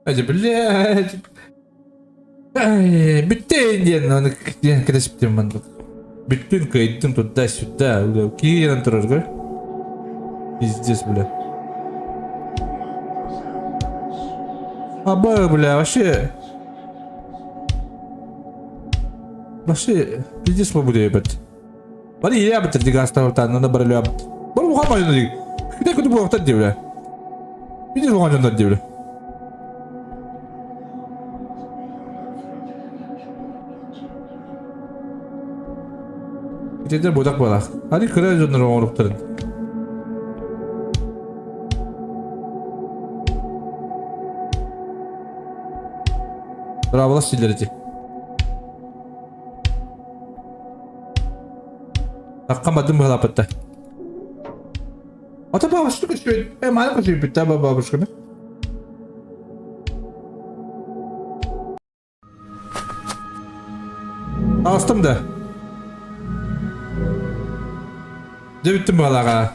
Эти, блядь. Ай, бүттэ диэн аны диэн кэтэспитим маннык. Бүттүн кыайдым туда-сюда. Бля, киирэн турар Пиздец, бля. Аба, бля, вообще... Вообще, пиздец побуду, ебать. Бары иэбит дии гаастаабытаан надо барылыабыт. Бары улахан баҕайы дии. Китай куту буолуохтар дии бля. Пиздец улахан дьоннор дии бля. Итинтэн буотах буолаах. Аны кыра дьоннор оҥоруктарын. Браво силлэр ити. Такка бадым быһалааппытта. Ата бабушка көстүбүт. Э, мааны көстүбүт та бабушканы. Астым да. Дьэ бүттүм быһалааҕа.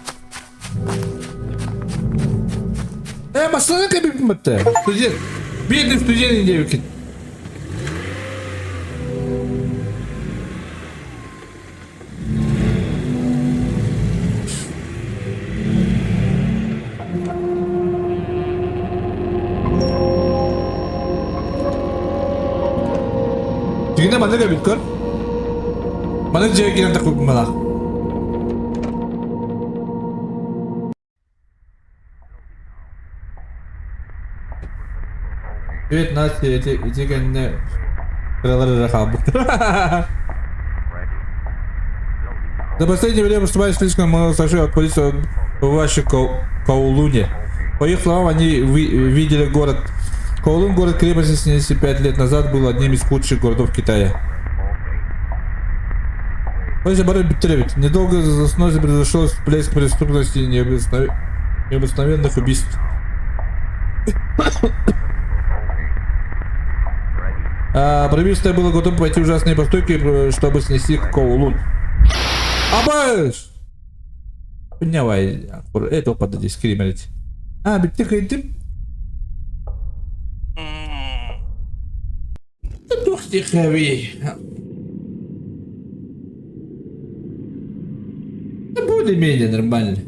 Э, массыына кэбиппин бытта. Студент. Бедный студент диэбиккит. Дьиҥинэ маннык эбит көр. Маннык дьиэ киирэн тахпыппын Привет, Настя, ити, ити кэннэ кыралар эрэ хаалбыттар. За последнее время поступает слишком много сообщений от полиции о Каулуне. По их словам, они видели город Коулун, город крепости 75 лет назад, был одним из худших городов Китая. Бары бүттүрэбит. Недолго за сносе произошел всплеск преступности и необыкновенных убийств. А, правительство было готово пойти ужасные поступки, чтобы снести Коулун. Абаш! Поднявай, этого подойди, скримерить. А, бүттэ кыйдым. Туох диэхээбий? Да более-менее нормально.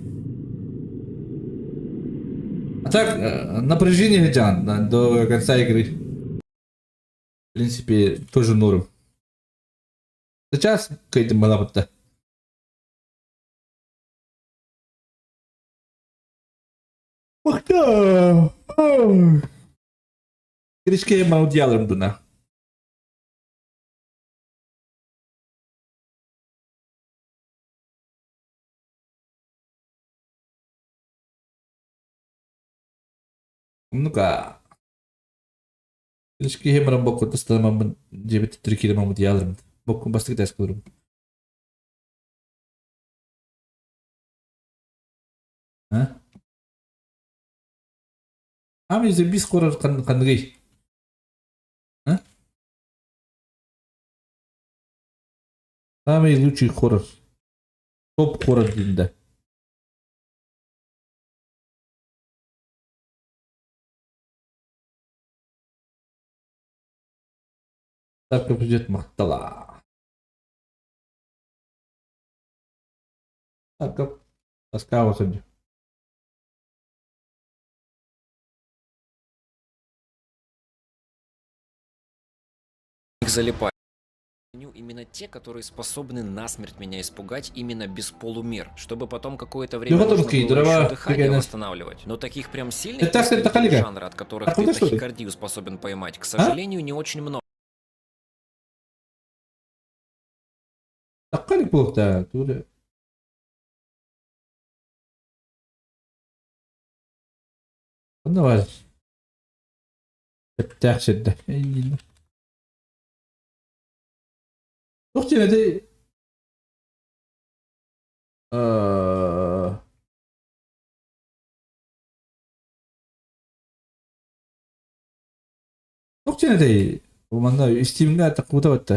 А так, напряжение хотя до конца игры. В принципе, тоже норм. Сейчас кыйдым балабытта. Киришке маудиалым дуна. Ну-ка. Киришке баран боккутастамамын дебет түркилемамы диалым. Боккун бастык дәс кылырым. А? Ами бис корор кандыгый. А? Самый лучший хоррор. Топ хоррор дейм да. Ставка бюджет мактала. Ставка таскава сылдьар. Залипаю. Именно те, которые способны насмерть меня испугать именно без полумер, чтобы потом какое-то время Ну, нужно такие было дрова, еще дыхание какая-то. восстанавливать. Но таких прям сильных Это так, это представителей коллега. жанра, от которых Откуда ты что ли? тахикардию способен поймать, к сожалению, не очень много. Таккалик буолуохтаа тугу Онно баар Сөптөөх сирдэ Туох диэн этэй Аа Туох диэн этэй Манна Стивҥэ таккута батта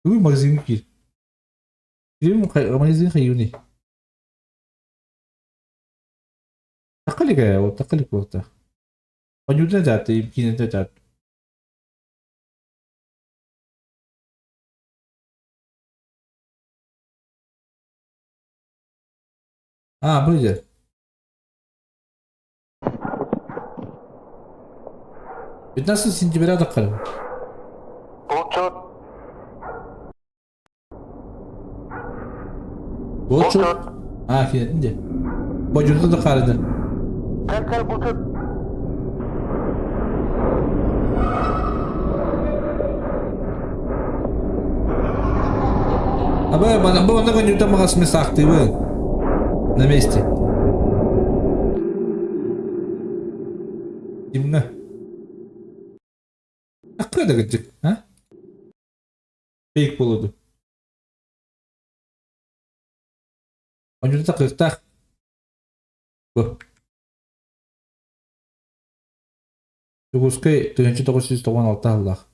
Тугуй магазиҥҥа киир Магазин хайыыный Тахха илик ээ, ол тахха илик буолта. Онньуутун этээт, киинэтэ этээт. А, бу дьэ. 15 сентября таххарым. Булчут. А, киинэтин дьэ. Бодьурда да хаарыда. Абы, бу онно коньюта маҕас саахтыыбын. На месте. Кимҥэ? Акка да кырдьык, а? Фейк буолуо Онньута кыахтаах. Бу. Дьокуускай 1996 сыллаах.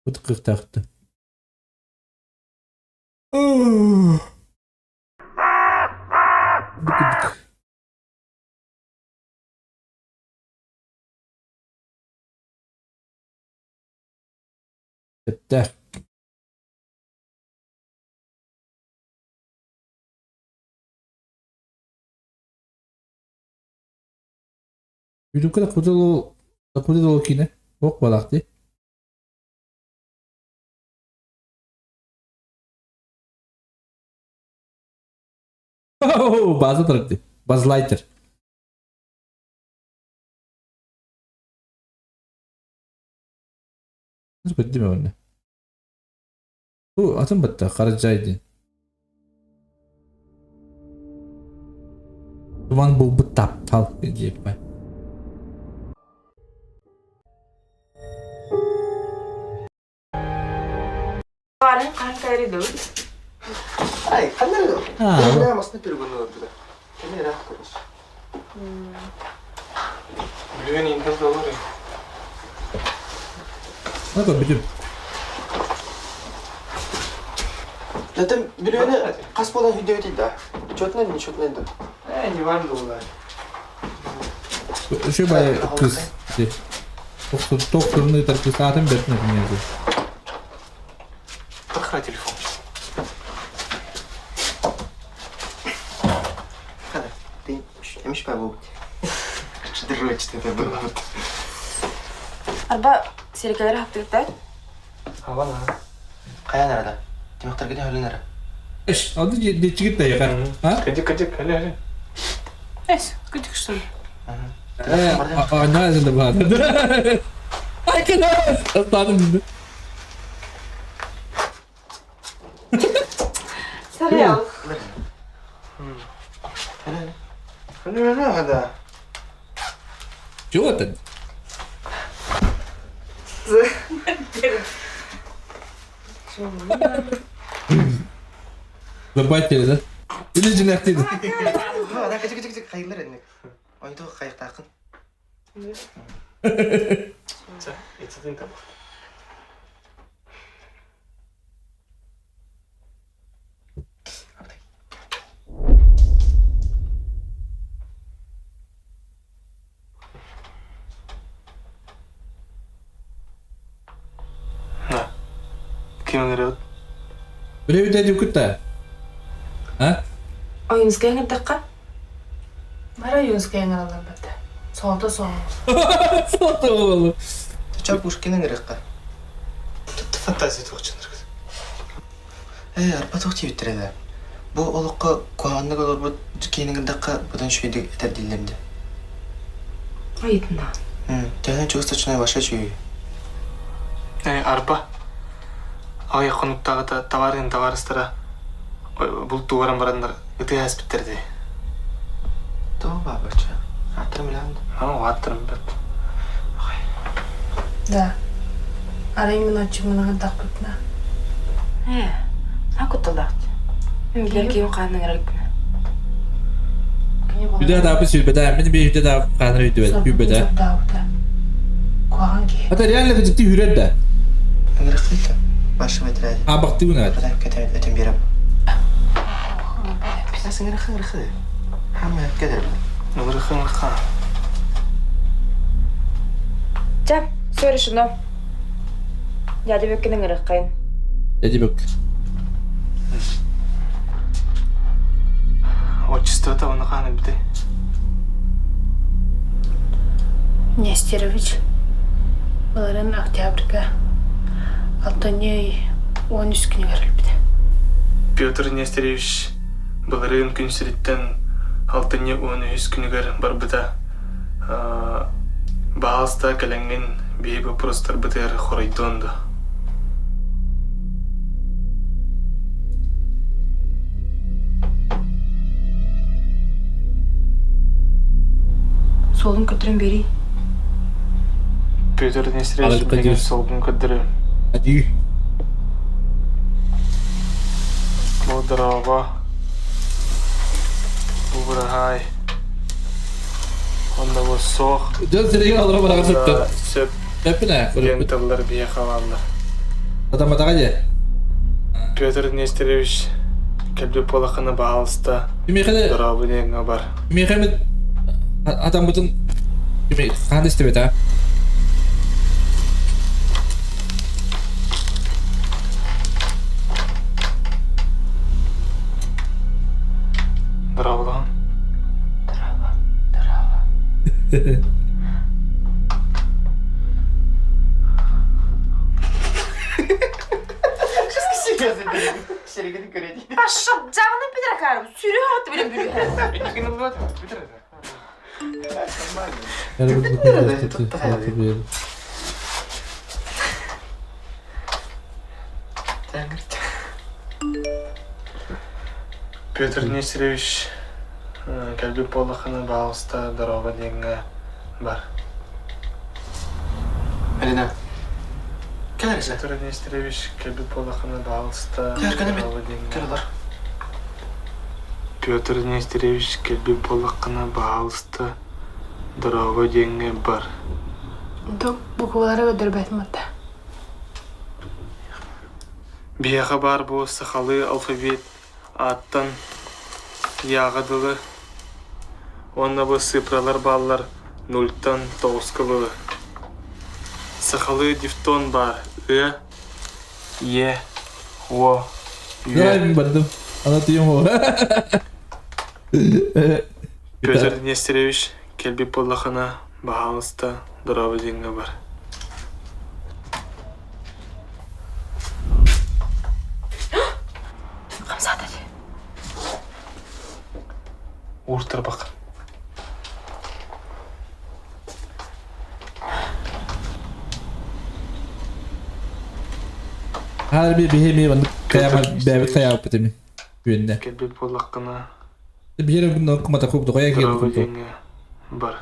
Бу кыахтаахты. Бу Сөптөөх. Ютубка да куда ол киинэ туох буолаах дии База турар дии Базлайтер. Көрдүм онно. Бу атын батта Хараджай диэн. Туман булбут таптал диэппэ. Барын хаһан кайры дуу? Ай, ханна эрэ А, Кэмэ масны перегоннулар Кэмэ ыраах көрөс. Билигин индас да олор. Ну көрбүтүм. Zaten бүрүөнү хас буолан хүдөөтүй да. Четно не четно да. Э, не важно было. Үчүгэй баҕайы кыыс дии. Туох сурун ыытар кыыс аатын бэртин этиниэ Тахра телефон. Арба сирикэлэри хаптыгыттар? Хабан аха. Хайаан эрэ Тимэхтэргитин өлүн эрэ. Эш, алды дечигит да яхар. А? Кыдьык, кыдьык, хали, хали. Эс, кыдьык что ли? Она это баар. Ай, кынас! Астаным. Сарыал. Хали да. Чего это? Забайтили, да? Или дьиҥнээхтиин. Да, кыдьык, кыдьык, кыдьык, хайыллар энник. Ойду хайыктаахын. Чэ, ититин табах. На. Ким ыҥырабыт? Билэбит дьукутта. А? Ойуунскай ыҥырдахха? Бары Ойуунскай ыҥыраллар бата. Солото суоҕа. Солото буолу. Ча Пушкин ыҥырыахха. Тут фантазия туох чыныргыт. Ээ, арба туох диэбиттэрэ да. Бу олоххо куһаҕаннык олорбут киһини ыҥырдахха быдан үчүгэйдик этэр дииллэр дии. Ыйытына. Төһөнөн чугас точнай ваша үчүгэй. Ээ, арба. Аҕыйах хонуктааҕыта табаарыһын табаарыстара бултуу баран бараннар ытыа ааспыттар дии. Тоҕо баабачча? Ааттарын билэҕин да? Аа, ааттарын билбэт. Да. Арай мин оччумун ыҥырдахпытына. Ээ, а кутталаах. Мин билэр киһим хаанын ыҥырарбын. Кини Үдэ даапы сүрбэтэ, мин биир үдэ даап хааныр өйдөбөт, күүбэтэ. Сордообута. Куһаҕан киһи. Это реально кыдьыкты үрэр да. Ыҥырыахха да. Ваша метрээди. А бактыбын ат. Кэтэм кэтэм этим биэрэм. Нас ыҥырыахха ыҥырыахха да. Хамма кэдэр. Ыҥырыахха ыҥырыахха. Чэ, все решено. Дядя Бөккүн ыҥырыаххайын. Дядя Бөк. Отчествота оны хаан эбитэй? Нестерович былырын октябрьга алтынньы ый 13 күнүгэр өлбүтэ. Петр Нестерович былырыын күн сириттэн алтынньы 13 күнүгэр барбыта. Баһаалыста кэлэҥҥин биһиги боппуруостарбытыгар хоруйдуон дуо? Суолун көрдөрөн биэрий. Петр Нестерович билигин суолгун көрдөрүөм. Адыы. Бу дорообо. Бу быраһаай. Онно бу суох. Дьон сиригэр олоро бараҕа сыттын. Сөп. Сөппүн диэн тыллар биһиэхэ бааллар. Атаматаҕа дьэ. Петр Нестерович кэлбит буолаххына баһаалыста Миэхэ дорообо диэҥҥэ бар. Миэхэ эмит атаммытын хаан истибит а? Дорооболоһун. Дорообо. Дорообо. Паша, дьаҕаны бүтэр Сүрү от биле бүрүһэ. Петр Нестерович кэлбит буоллаххына баҕалыста дорообо диэҥҥэ бар. Алина, кэл эрэ Петр Нестерович кэлбит буоллаххына баҕалыста дорообо диэҥҥэ бар. Петр Нестерович кэлбит буоллаххына баҕалыста дорообо диэҥҥэ бар. Онтон буквалары көрдөрбөтүм атта. Биһиэхэ баар буо сахалыы алфавит ааттан Яҕа дылы уонна бу сыыппаралар бааллар нультан тоҕуска дылы. Сахалыы дифтон баар ы, е, о, үө. Бардым. Ана тыйым о. Петр Нестерович кэлбит буоллахына. Баһаалыста, дорообо диэҥҥэ бар. Хамсаата дии. Уур тарбах. Хаар би биһи ми маннык хайаамар бэйэбит хайаабыппыт ими үөннэ. Кэлбит буоллаххына Биһири кумата куб дохуя киһи дорообо курдук. диэҥҥэ бар.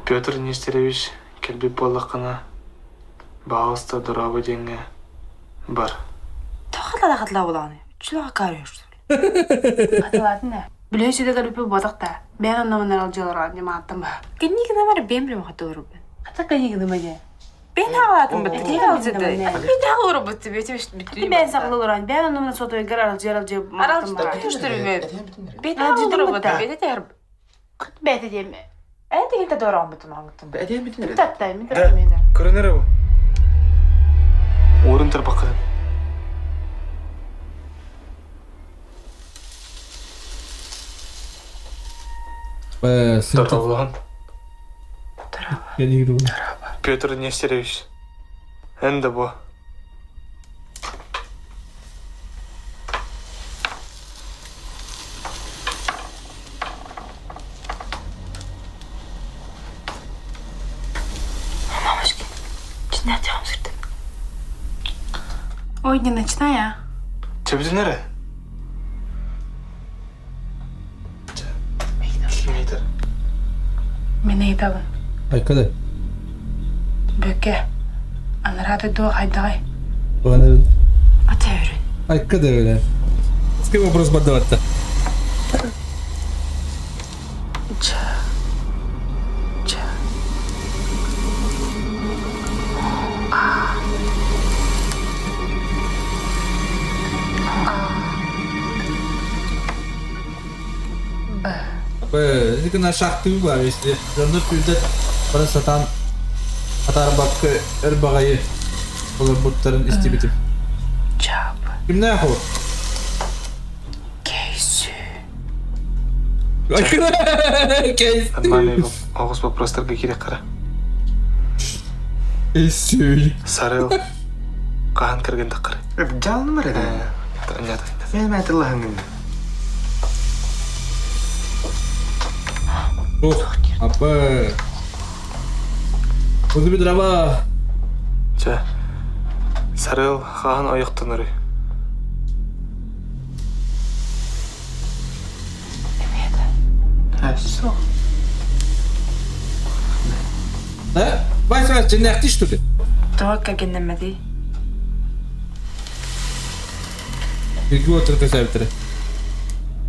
Петр Нестерович кэлбит буоллаххына баҕаласта дорообо диэҥҥэ бар. Тоҕо хатылаа буолаҕыный? Үчүлэҕэ каарыйышты. Хатылаатын ээ. Билиһи сүдэ кэлбиппит буотах да. Бэйэн онномунар алдьаларга ньымааттан баһа. Кэнники гынамар бэйэм билим хатылырбын. Хата кэнники гыныма дьэ. Бэйэн аҕалаатын бат тиһик алдьады. Бэйэн аҕалырбыт Хата бэйэн саҕалыларан бэйэн онномунар сотуйгар аралдьы аралдьы мааттан баһа. Бэйэн аҕалырбыт бэйэн тээр Хат бэйэтэ диэм. Ээ тигинте дорооммутун оҥоттум. Этиэн бүтүн эрэ. Таттай мин таттай Көрөн эрэ бу. Уорун тарбаххытын. Дорооболоһун. Петр Нестерович. Эн да бу. Мамочки, чиннээтиэҕим сырдык. Ой, не начинай, а. Чэбитин эрэ. Ким Мин ыйытабын. Айкада. Бөкө. Анараа дойдуга хайдаҕай? Ата өрүн. Айкада öyle. С кем вопрос бардаватта? Ч. Ч. А. А. Б. Ити шахтыы бар если дьоннор түүрдэ бара сатаан атаарбакка өр баҕайы олорбуттарын истибитим. Чап. Кимнээх ол? Кейсүү. Нормальный оҕус вопростарга киирэ хара. Кейсүү. Сарыл хаһан кэргэн таххар. Жалнымар эрэ. Мен мәтіллаһыңын. Ох, апа. Узуби дрова. Чэ, Сарыл хаһан ойохтонору. Суох. Да? Вася, Вася, дьиҥнээхтии что ли? Тоҕо кэргэннэммэтий? Билги уоттары көсөөбүттэрэ.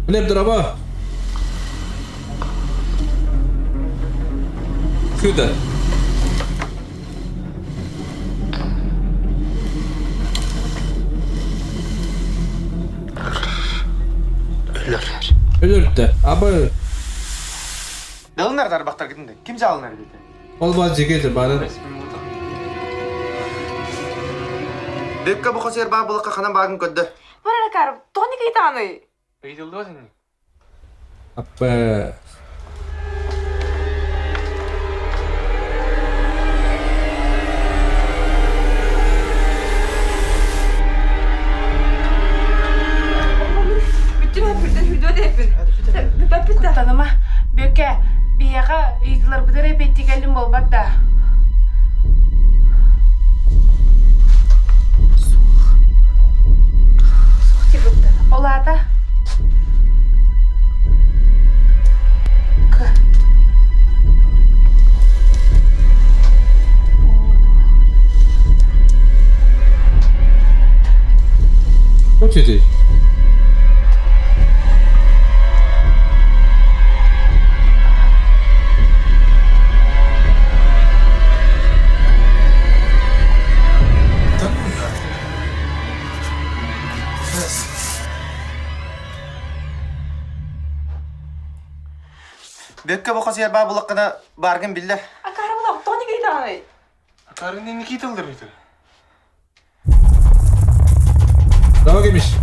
Глеб, дорообо. Куда? Өлөр. Өлөрдө. Абы Далынар тарбахтар китинде. Ким жалынар деді? Ол баар дьигэ бары. Бекка бу хосер баа булакка ханан баагын көрдө. Барара карып, тони кайтаны. Ыйдылдыбат ини. Аппа. Бүттүм хүрден хүрдө деппин. Куттаныма. Бөкө, биһиэхэ ыйытыларбытыгар эпиэттии кэллим буолбат да. Ол аата К. Хочете? Бекка бу хосер баа булаккана бааргын биллер. Акара булак, тони кайтаны. Акарын ини китылдыр битир. Давай кемиш.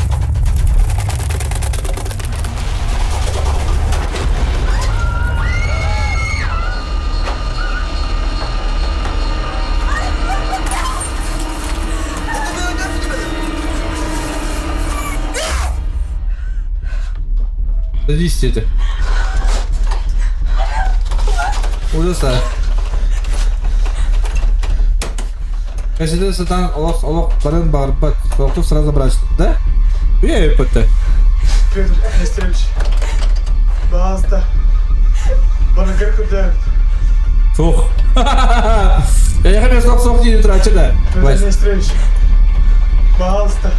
Садись это. Ужас а. Кэситэ сатаан олох олох барын баҕарбат. Солтук сразу брать, да? Үйэ өппөттө. Петр Нестерович, баҕаста барыгар көрдөөн. Суох. Эйиэхэ эмиэ суох суох дии турааччы да. Петр Нестерович, баҕаста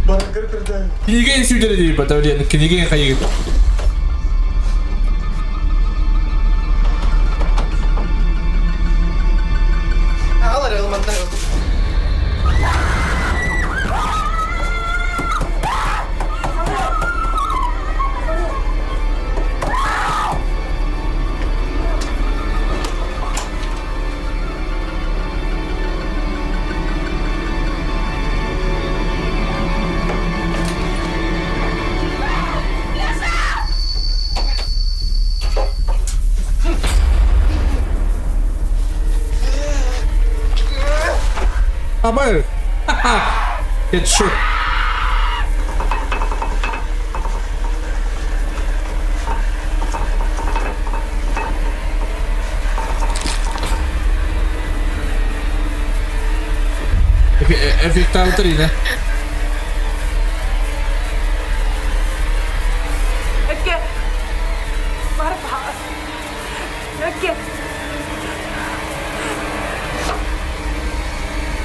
барыгар көрдөөн. Кинигэ сүүдэрэ дии бата диэн кинигэ хайыгыт. Аҕалар ылманнар. Абай! Headshot. Эффектаутер ине. Өкке. Бар Өкке.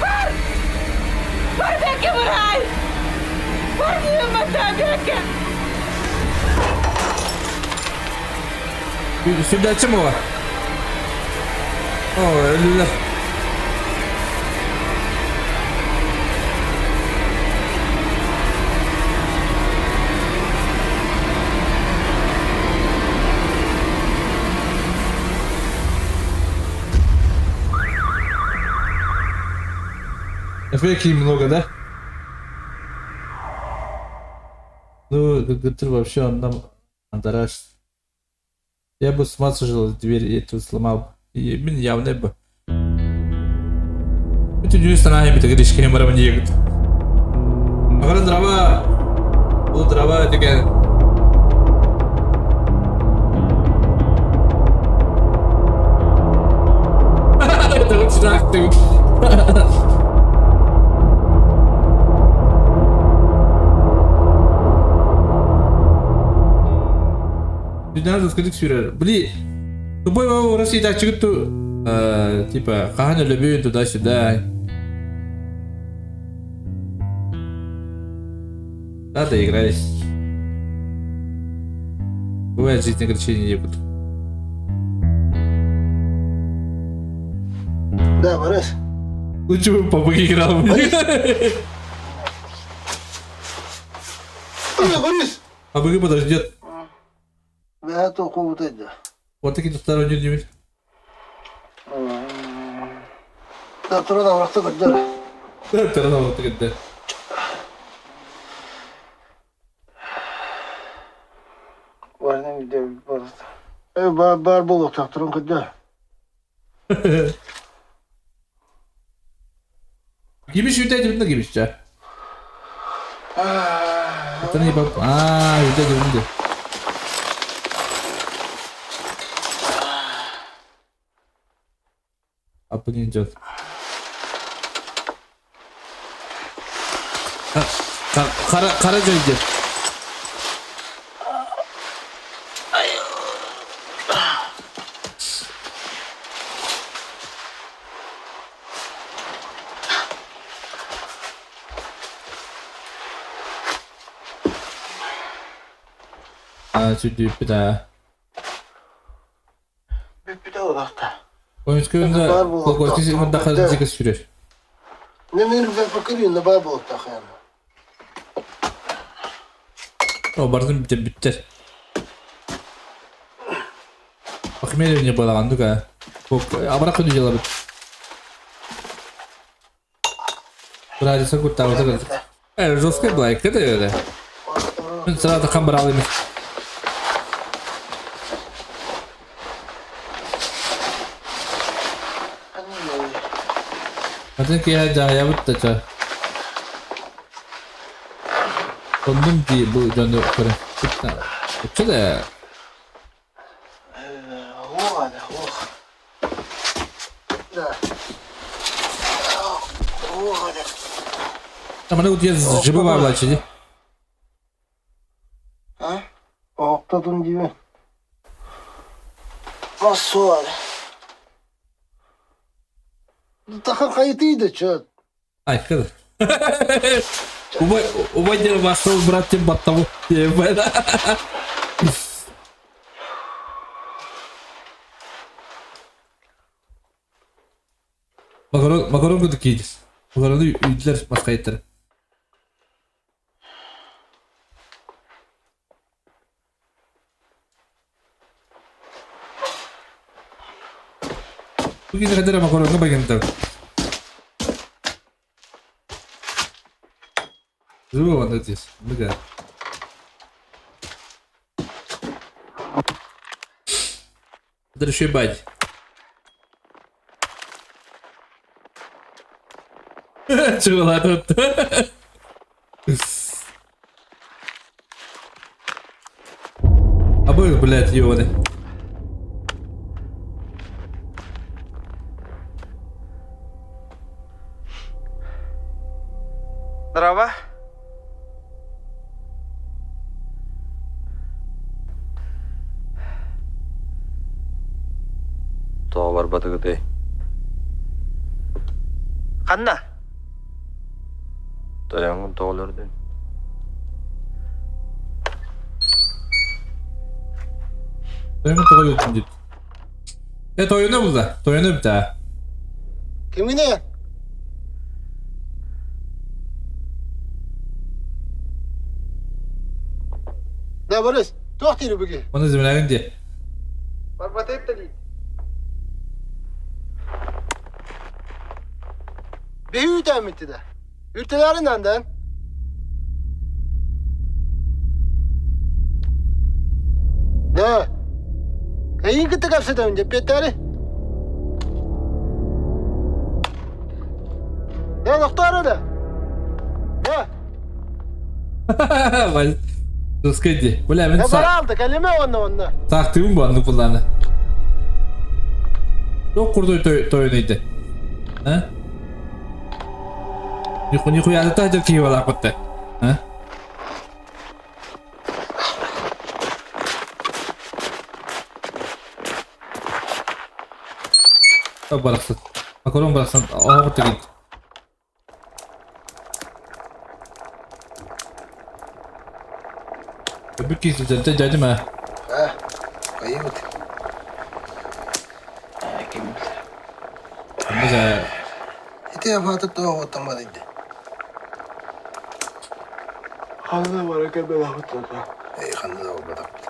Бар! Бар бәке барай! Бар дием мата бәке! Сүрдээччи буола. О, өлүлэр. Эффекий много, да? Ну, ты вообще он нам андараш. Я бы с ума сожил, дверь эту сломал. И мин явно бы. Это не страна, я бы так речки барам диегит. Агара дрова. Бу дрова деген. Это очень Дүйнэҕэ сыскытык сүүрэр. Били, тупой баба Россия таччыгыт ту, типа, хаһан өлөбүн туда-сюда. Да, доигрались. Бывает жизнь ограничений не будет. Да, Борис. Лучше бы по играл. Борис! Борис! А БГ подождет. Бэһэ токубутай да. Вот такие тут второй не Да, туран аврахта көрдөр. Туран аврахта көрдөр. Барның де бар. Э, бар бар болуктак туран көрдөр. Кибиш үтэ дибин кибиш ча. Атаны бап. Аа, үтэ дибин. Аппын дьон. Хара хара дьон. Аа, сүдү пита. Бүппүтэ олохта. Ойускуйунда колхозчы мындахар дьиэгэ сүүрэр. Мен бакырыйын баар буолуохтаах яна. О, бардым бүтэ бүттэр. Похмелье не было, андука. Абара күнү дьалабыт. Быраадыса куттаабыта Э, жесткая была, это это. Сразу хамбрал ими. Атын киһи дьаһайабыт да ча. Тоннум дии бу дьону көрөн. Оччо да Тамана утуйа жыбы баалааччы дии. Оохтотун диибин. Массуар. Таха хайытыйда чөт. Айкыр. Убай, убай диэн бастал брат диэн баттабы. Макарон, макарон курдук киидис. Макарону үйдүлэр маскайыттар. Бу киһи хадара макароҥҥа багынтар. Живо вон здесь. Быга. Дршибать. Чугулаат. Обоих, блядь, ёбаны. Здорово. Тоҕо барбатыгытый? Ханна? Тойоҥҥун тоҕо өлөрдүн? Тойоҥҥун тоҕо өлөрдүн диэбит. Э, тойоно булла. Тойоно эбит аа. Кимҥиний? Да, Борис, туох диир үбүгү? Оны землягын дии. Барбатык да дии. Бэйүүтээммити да. Үртэлээрин андан. Да. Эйин кытта кэпсэтэбин диэппиэтээри. Да, тохтоор да. Да. Туска дии. Бля, мин Да бараалда, кэлимэ онно онно. Саахтыыбын бу аннык буллааны. Туох курдуй тойон ыйды? А? Нихуя да таһдыр киһи балаахпытта. А? Барахсан. Макарон барахсан оһоҕу тигит. Öbür киһи дьэ дьадьым ээ. А, поедет. Онно Ити афаты тоҕо тамарыйды. Ханна бара кэлбэлэхпит Эй, ханна да барбатахпыт.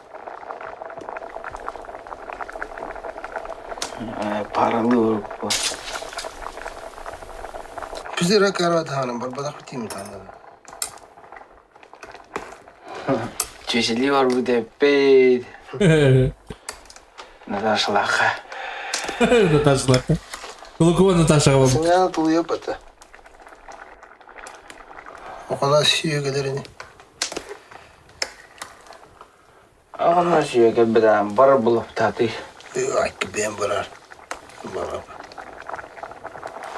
Паралыы Bizi rakara таһынан барбатахпыт тиим таһынан. Чүөчэлии барбыт эппит. Наташалаахха. Наташалаахха. Кулукуба Наташаҕа буолбут. Сымыйаны тулуйап этэ. Окона сүйөгелерини. Оҕоннор сүйөкэлбитэ бар булуптаатый. Айкы бэйэм барар. Барар.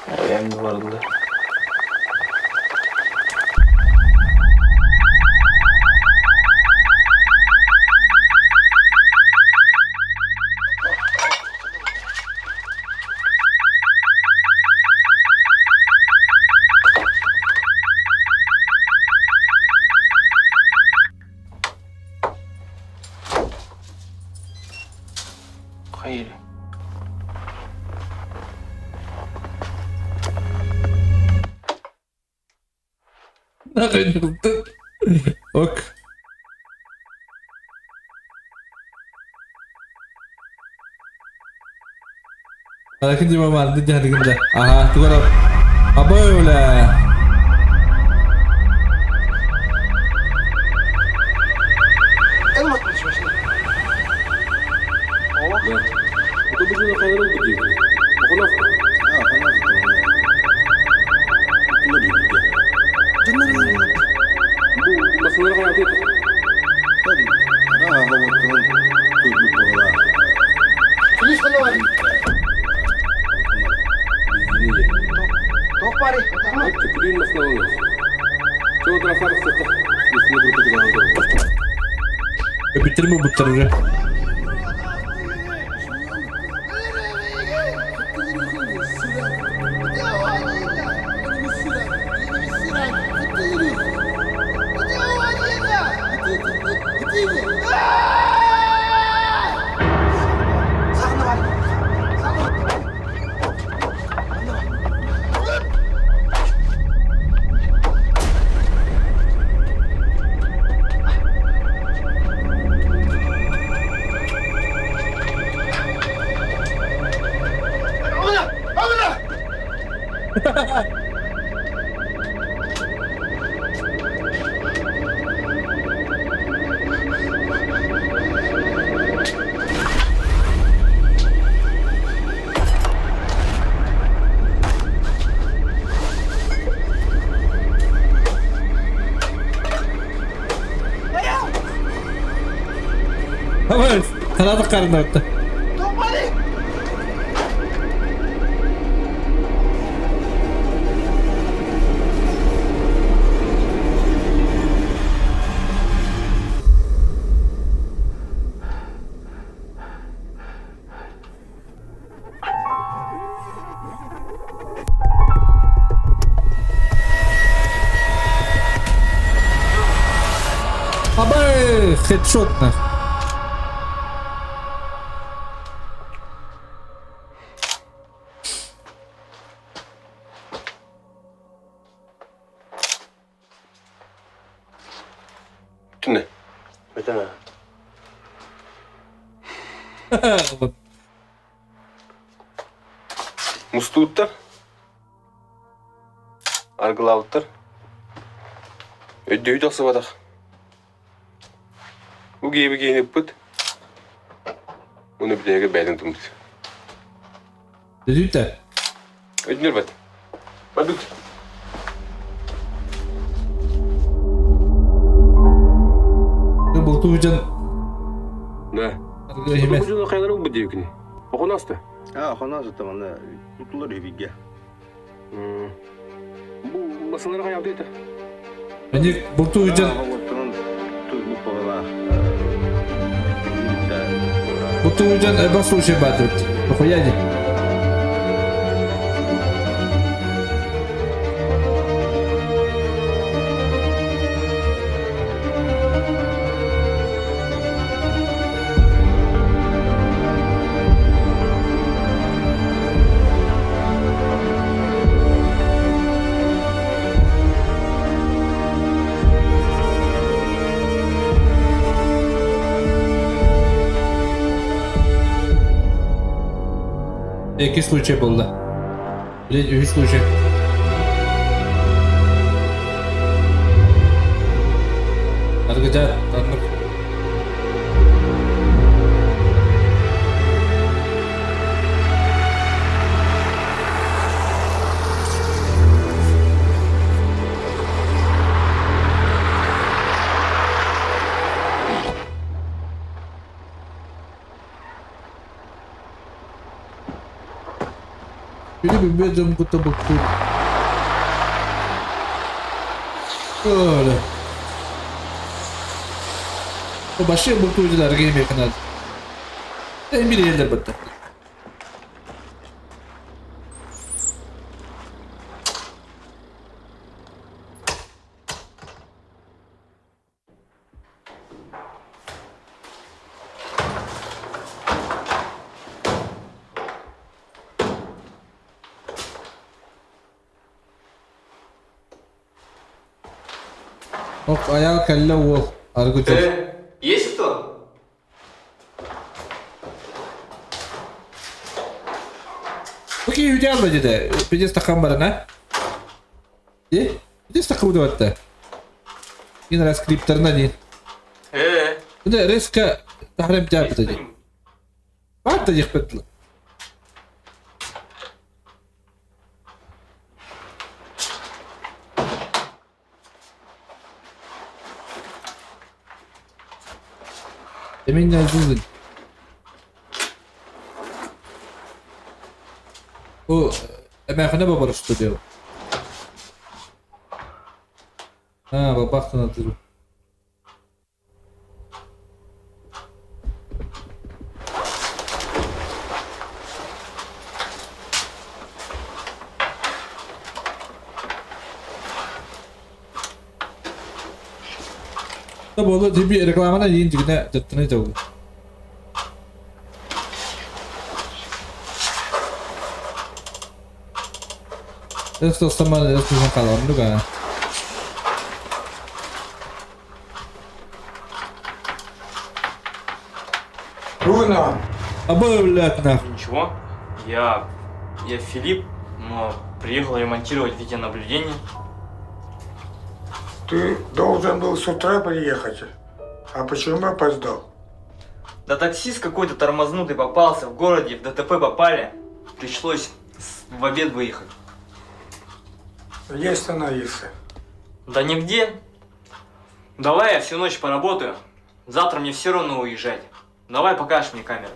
Эбэм да барыллар. Хайыр. Ок. Лакин дьима маарды дьаһадыгын да. Аха, тугара. Абой бля. Клиенттэрим буолбуттар уже. Давай, санаатах карындабытта. Абай, хедшот нах. Түнэ. Бүтэн. Мустууттар. Аргылаабыттар. Өйдөһүү тахсыбатах. Бу киһи киһини ыппыт. Уну бүтэһигэр бэйэтин туммут. Дүдүтэ. Өйдөнөр Барбыт. Бултуу дьон Да. Иһимэ. Бу дьоно хайалары ылбыт диэбикини. Охонаста. А, хонаас тамана тутулар үһүгэ. Бу масалары хайалды это. Они бултуу дьон бултуу дьон элбэх случай баатыбыт. Нахуя ди? Икки случай буолла. Блин, үһүс случай. Аргыдьаат, оннук. Били билбэт дьон кытта буккур. Öyle. Вообще бултуйдулар геймекинад. En bir yerler bitti. Ок, ayağa кэллэ уол аргы Есть кто? Окей, идеально деді. Пиздец стакан бар, а? Е? Пиздец стакан удаватта. Ин раз клиптарына не. Э. Міне резко тахрем тяпты ди. Барта дихпетлі. Эмин жазылды. Бу эмэхэнэ бабар студия. А, бабахтан атыру. Буолла тебе рекламана иин дигинэ дьаттаны дьаллы. Эс тостаман эс тусан хаалар а. Тугуна? Абы, блядь, нахуй. Ничего. Я... Я Филипп, но приехал ремонтировать видеонаблюдение. Ты должен был с утра приехать. А почему опоздал? Да таксист какой-то тормознутый попался в городе, в ДТП попали. Пришлось в обед выехать. Где остановился? Да нигде. Давай я всю ночь поработаю. Завтра мне все равно уезжать. Давай покажешь мне камеру.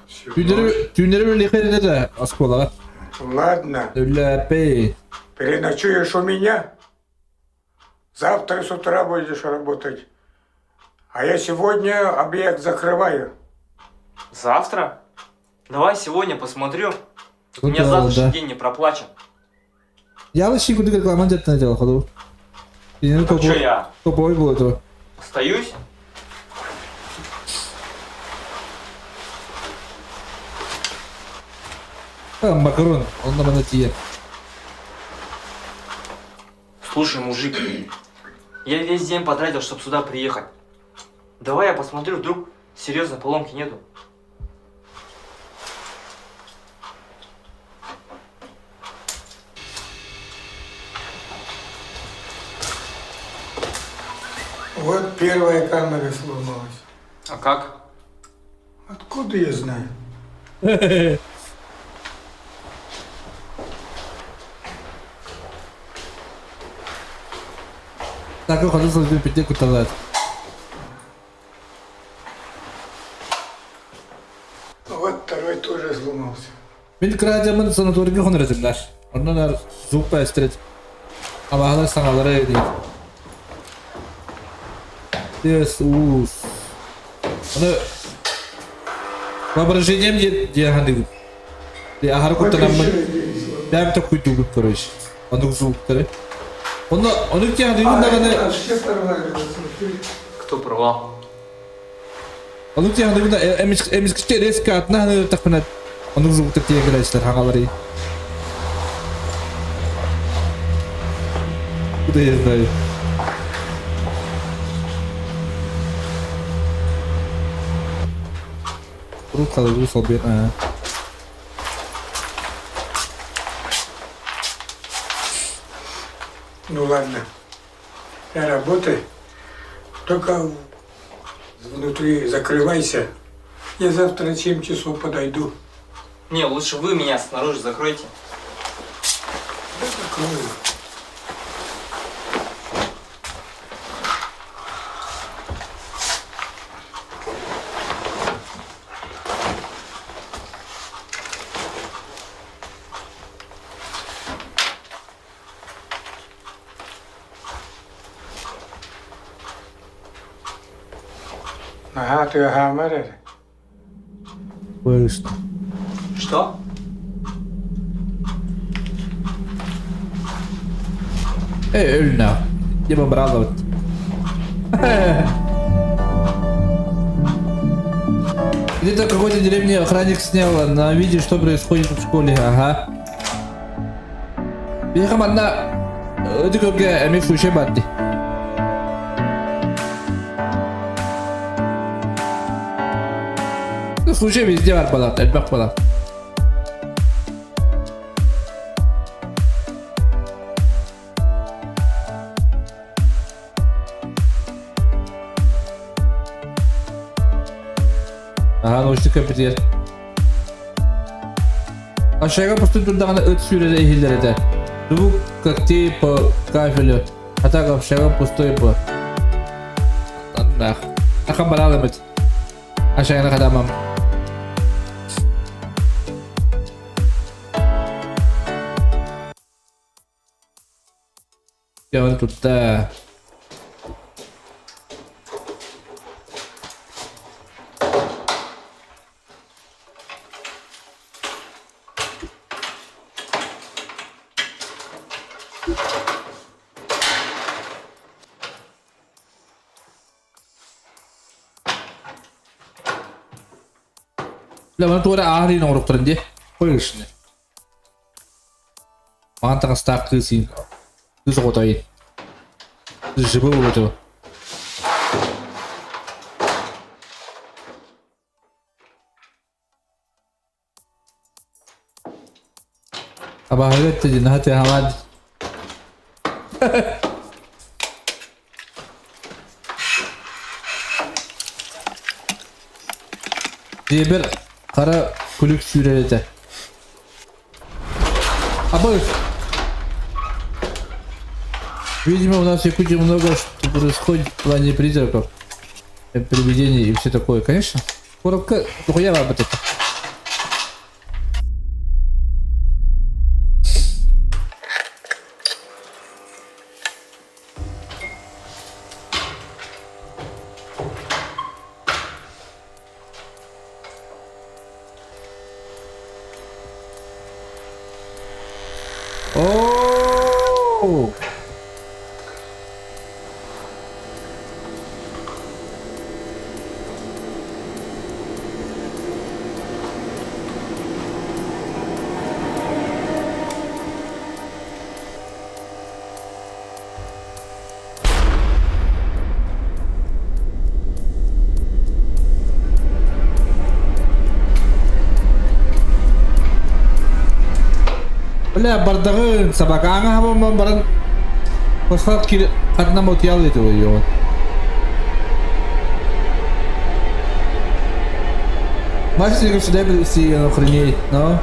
Всю Түүннэри ночь. түүннэри үлэлиэхэ да оскуолаҕа. Ладно, Үллээппэй. переночуешь у меня. Завтра с утра будешь работать. А я сегодня объект закрываю. Завтра? Давай сегодня посмотрю. У меня Да, завтрашний да. день не проплачен. Ялы ши курдук рекламан дьаттана дьала ходу. Кинини Так что я топовой буолуо этэ. остаюсь? Макарон, онно манна тиийэр. Слушай, мужик, я весь день потратил, чтобы сюда приехать. Давай я посмотрю, вдруг серьезно поломки нету. Вот первая камера сломалась. А как? Откуда я знаю? Так хоту сылдьан питье кутталаат. Вот второй тоже сломался. Мин кыра дьоммун санаторийга хонор этилэр. Онно наар звук баэстэрит. Абаһалар саҥалара диир. Тыас уус. Аны воображением диэн саныыбын. Аһары Вот куттанаммын еще один сломался. бэйэм толкуйдуубун короче. Оннук звуктары. Онно оннук диэн саныыбын А, даҕаны это все порвали, смотри. Кто порвал? оннук диэн саныыбын да эмискэ резко атына саныыртахпына оннук звуктар тиийэн кэлээччилэр хаҥалары. Куда я знаю. Урут халыгы солбуйан аа. Ну ладно, я работаю. Только внутри закрывайся. Я завтра в 7 часов подойду. Не, лучше вы меня снаружи закройте. Я закрою. Наһаа тыаһаама эрэ. Слышно. Что? Эй, өлнө. Дима браво. Где-то в какой-то деревне охранник снял на видео, что происходит в школе. Ага. Биһиэхэ манна ытык өргө эмиэ случай баар дии. Случай везде бар буолаат, элбэх буолаат. Аһаан уустук кэппитигэр Ашайга постун турдаҕына ыт сүүрэрэ иһиллэр этэ. Звук когтей по кафелю, а так общага пустой был. Аннах. Ахан бараал эбит. Ашайганы хатаамам. Дьэ, тутта. Бля, маны туора ааһар оҥоруохтарын дии. Қойышны. Маҕан таҥастаах кыыс иин. Кыыс оҕото иин. Живы болото. Абааһыга эттэ дии, наһаа тыаһалаан. Дьиэбэр хара күлүк сүүрэр этэ. Абы! Видимо, у нас в Якутии много что происходит в плане призраков, привидений и все такое, конечно. Коробка, дохуя об это. Оо! Бля, бардаҕын собакаҥа хабамман баран хосхат кири хатынан мотуйал диэтэ ойуоҕун. Мастер сюда си охренеть, но...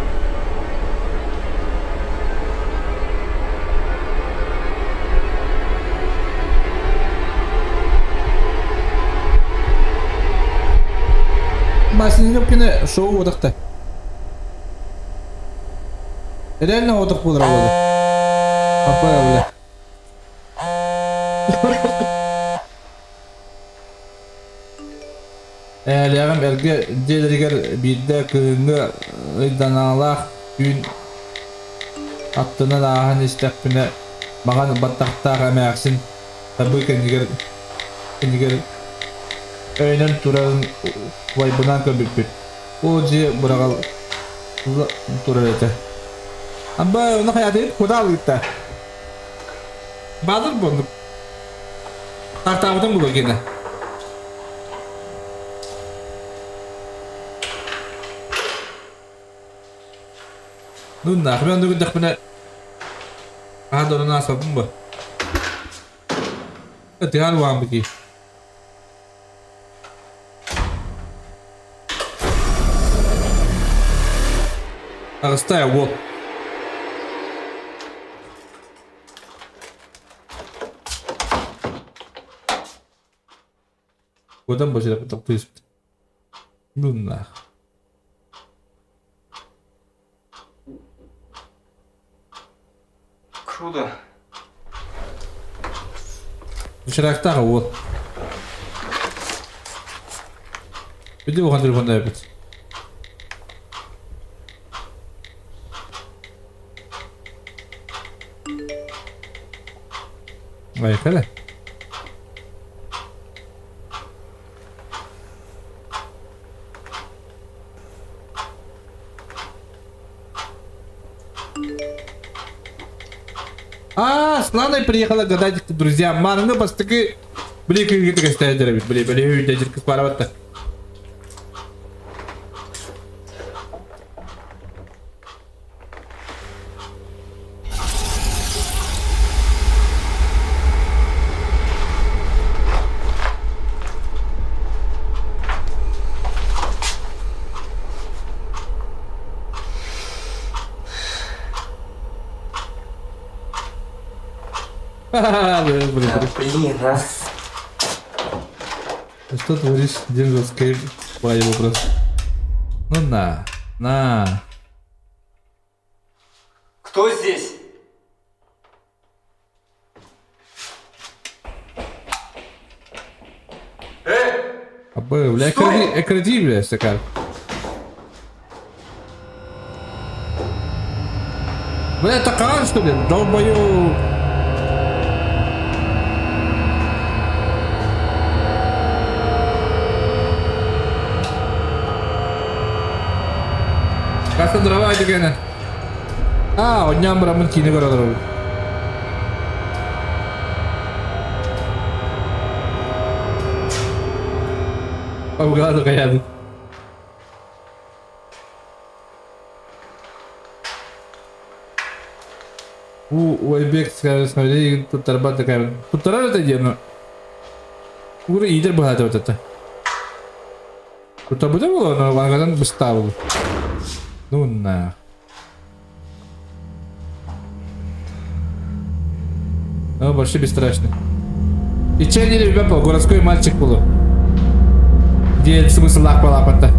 Масинин кини шоу утахта. Реально отох буолар буолар. Апа бля. Ээлээҕим эргэ дьиэлэригэр биирдэ кыһыҥҥы ыйдаҥалаах түүн аттынан ааһан истэхпинэ маҥан баттахтаах эмээхсин табыы кэннигэр кэннигэр өйөнөн турарын убайбынаан көрбүппүт. Ол дьиэ быраҕал турар этэ. Аба ону хайаатыгыт куда алыытта? Баадыр буоллук. Тартаабытым булар гена. Ну нахуй мен бүгүн Аа дорона асабын ба. Тыар уаан бики. Аҕыста уол. Куотан бочура тохтуйуспут. Буннаах. Круто. Чырактаах уол. Били ухан телефонда эбит. Поехали. А, с Ланой приехала гадать к друзьям. Манны бастакы били кыыгы көстөөдөр эбит. Били били үйдө жиркис барабатта. Да, блин, а. Что творишь, Державская его просто. Ну на, на. Кто здесь? Абы, бля, экради, бля, стакан. Бля, это кар, что ли? Долбою. Кастан дрова дигэнэ. Аа, онньаан бараммын киинэ көрө олоробун. Обгады каядын. У Уайбек смотри, туттарбат такая. Туттарар это диэн. Ура иитэр быһаата это. Туттарбыта буолуо, но вангадан быстаабыл. Ну на. Ну, вообще бесстрашный. И че не ребята, городской мальчик был. Где смысл лапа-лапа-то?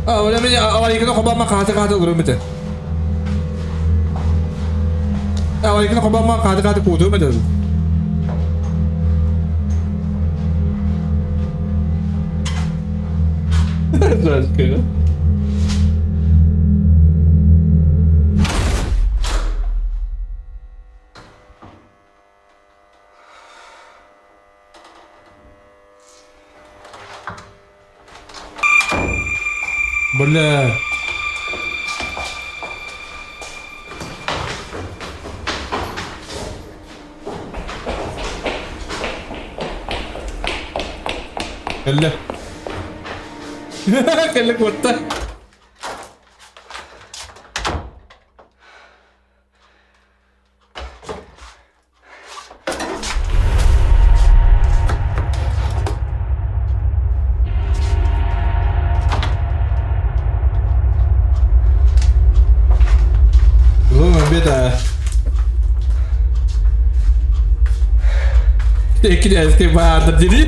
А, у меня аварийканы хобама хааты-хааты олорум этэ. Аварийканы хобама хааты-хааты куутуум этэ. Здравствуйте. Бля. Кэллэ. Кэллэ куотта. Беда. Князь баатыр дири.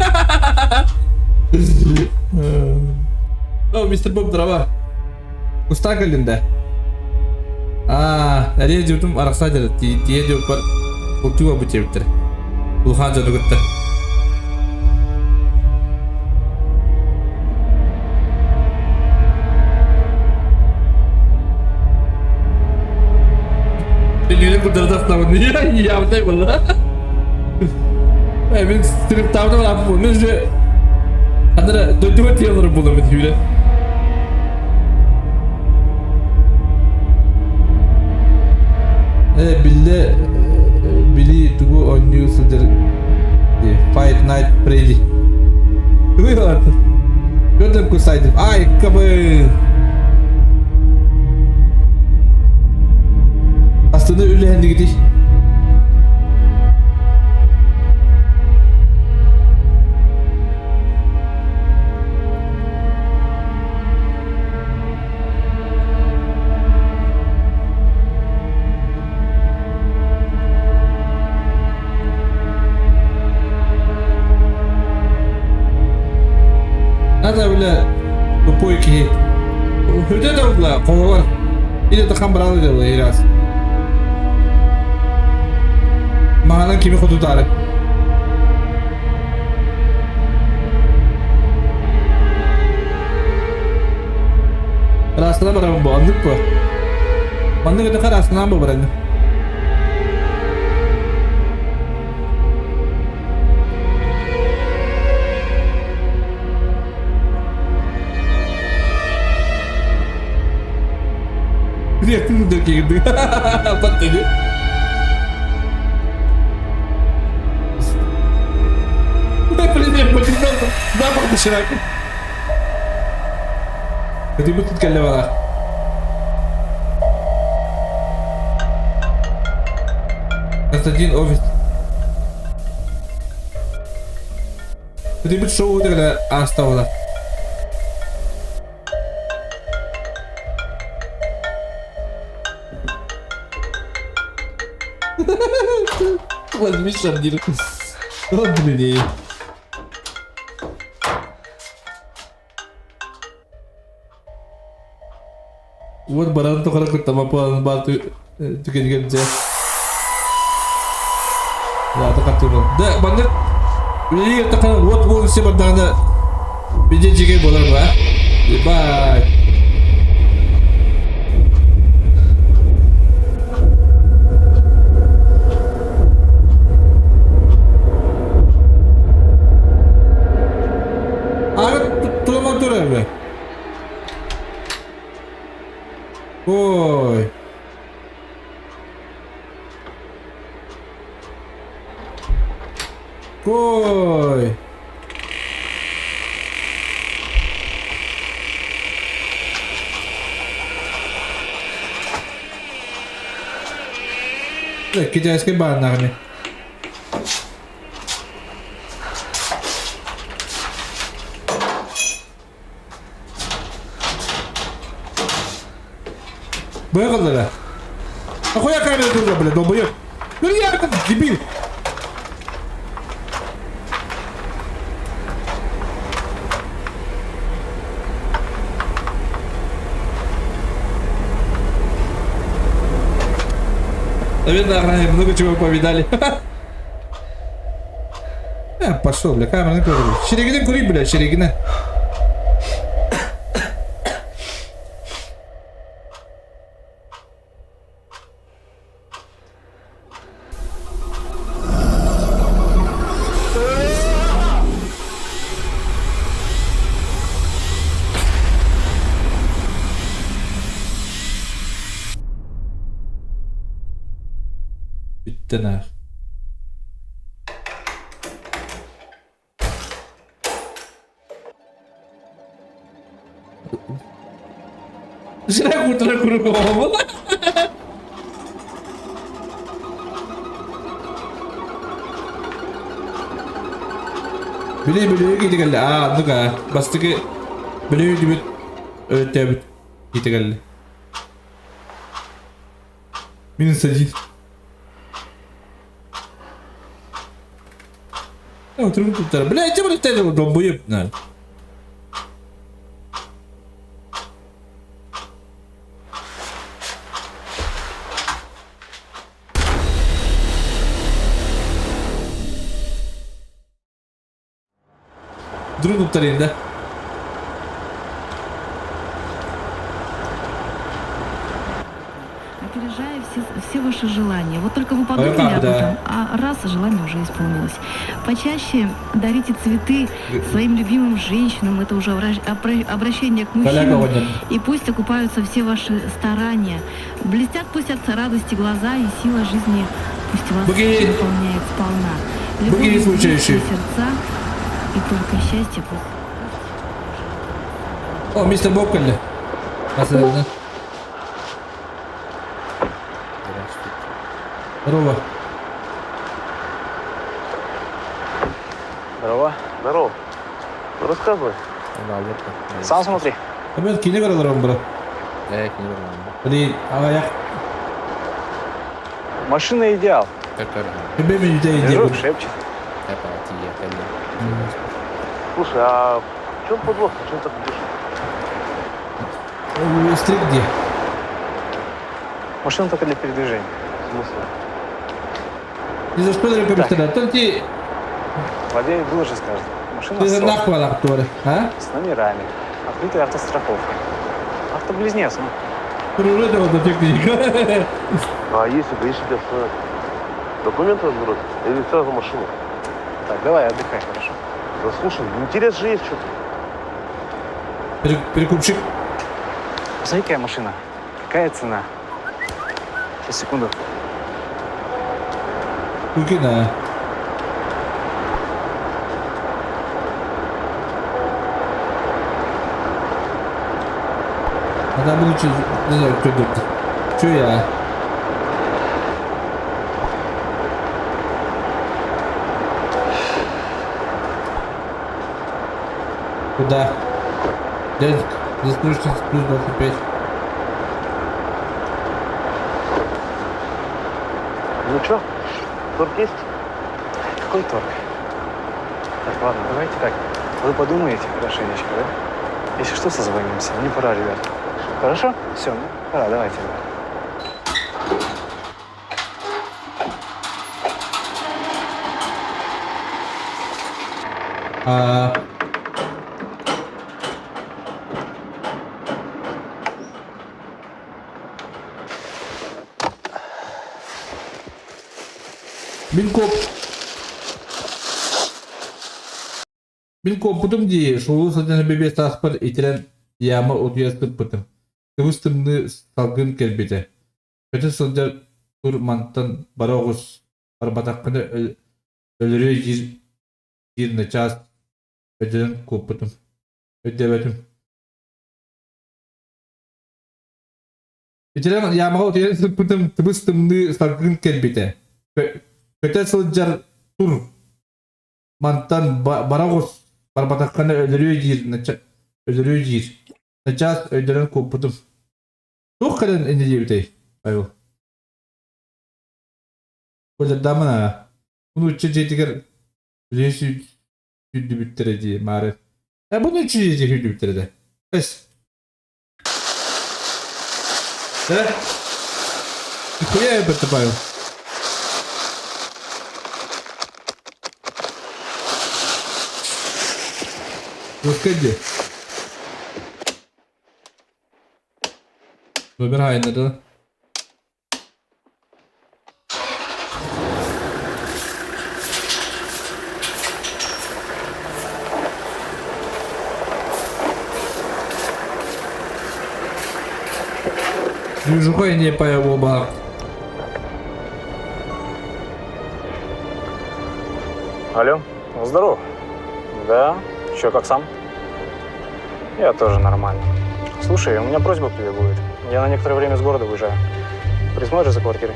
О, мистер Боб дрова. Уста кэллин да? Аа, эрийэ дьыбытым арахса дьара тиийэ диэбиппэр бултуу барбыт диэбиттэрэ. Улахан дьону кытта. Дүнүйені курдарда астабын. Явдай была. Мен стриптабына бараппын. Мен же Андара дойдуга тиийэн олорор буоларбын сүүрэн. Э, биллэ били тугу оонньуу сылдьар Fight Night Freddy. Тугуй аты? Көрдüm кусайдым. Ай, кабы. Астына үлэһэннигитий. Надо, бля, тупой киһи. Хүрдэ да бля, холовар. Или тахан брал дело, раз. Маһанан кими хотутаары. Ыраастана барабын бу, оннук бу. Маннык өтөхө ыраастанаан бу бараҥҥын. Баттыгы. Запах доширака. Көтүбүт тут кэллэ бала. Константин офис. Көтүбүт шоу тегеле ааста Возьми шарнир. Вот длиннее. Вот баран тухары кыттама пуанын баар түгэнигэр дьэ. Лаата хаттыыбын. Да, маннык үлэлии таххан уот буолан си бардаҕына видео дьигэ буолар ба. Бай. Кой! Китайскай бааннаах Быйыллара. Нахуя камера турда, бля, долбоёб? Ну я дебил! Наверное, охране много чего повидали. Э, пошел, бля, камера на Шерегіне кури, бля, шерегіне. Бүттен ах. Зря утро кругом. Били били кити кэллэ. Аа, оннук аа. Бастакы били үтүбүт өлөттөөбүт кити кэллэ. Минус один. Бля, эти блядь, долбоеб, на. Дрон туттарыйын да. Опережая все, все ваши желания. Вот только вы подумали об этом, а раз желание уже исполнилось. Почаще дарите цветы своим любимым женщинам. Это уже обращение к мужчинам. И пусть окупаются все ваши старания. Блестят пусть от радости глаза и сила жизни пусть вас наполняет сполна. Любовь сердца и только счастье пусть. О, мистер Боб кэллэ. Здорово. Здорово. Здорово. Ну, рассказывай. Сам смотри. Мен кини көрөлөрөм бро. Блин, аяк. Машина идеал. Тебе минуте Движок шепчет. Слушай, а в чем подвох? Чем так дышит? Стрик где? Машина только для передвижения. В смысле? Не за что ли Только Владелец выложит скажет. Машина Ты за нахуй а? С номерами. Открытая автостраховка. Автоблизнец, ну. А если гаишники остановят? Документы разберут или сразу машину? Так, давай, отдыхай, хорошо? Да слушай, интерес же есть что-то. Перекупщик. Посмотри, какая машина. Какая цена? Сейчас, секунду. Кукина. Адам лучше, не знаю, кто тут. Че я? Куда? Дядька, заслушать плюс 25. Ну чё, торг есть? Какой торг? Так, ладно, давайте так. Вы подумаете хорошенечко, да? Если что, созвонимся. Мне пора, ребят. Хорошо? Все, ну, пора, давайте. А... Мин коп. Мин куоппутум дии, шоу сылдьан бэбиэс сааспар итирэн яма утуйа сыппытым. Тыбыс-тымныы салгын кэлбитэ. Көтө сылдьар тур мантан бара оҕус, барбатаххына өлөрүө диир Диир начаас өйдөнөн куоппутум. Өйдөөбөтүм. Итинэн яамаҕа утуйан сыппытым тыбыс-тымныы салгын кэлбитэ. Көтө сылдьар тур мантан бара оҕус барбатаххына өлөрүө диир өлөрүө диир. Начаас өйдөнөн куоппутум. Туох кэлэн инньэ диэбитэй Павел? Куодьардаамына нуучча дьиэтигэр үлэһи сүүрдүбүттэрэ дии маары. Э бу нуучча дьиэтигэр сүүрдүбүттэрэ да. Эс. Да? Нихуя я Павел. Вот где? Номер хайнады. Движуха не по его бар. Алло, здоров. Да, чё, как сам? Я тоже нормально. Слушай, у меня просьба к тебе будет. Я на некоторое время с города уезжаю. Присмотришь за квартирой?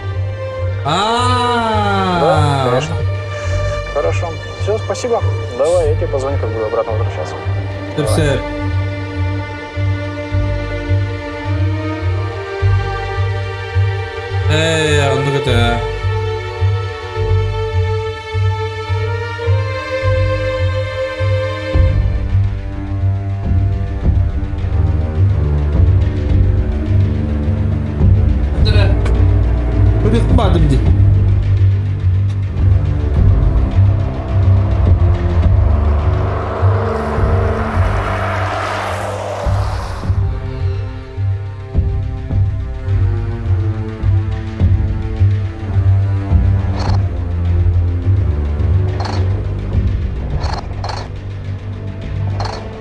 Да, конечно. Хорошо. Все, спасибо. Давай, я тебе позвоню, как буду обратно возвращаться. Все. Эй, оннук этэ. Бардым дии.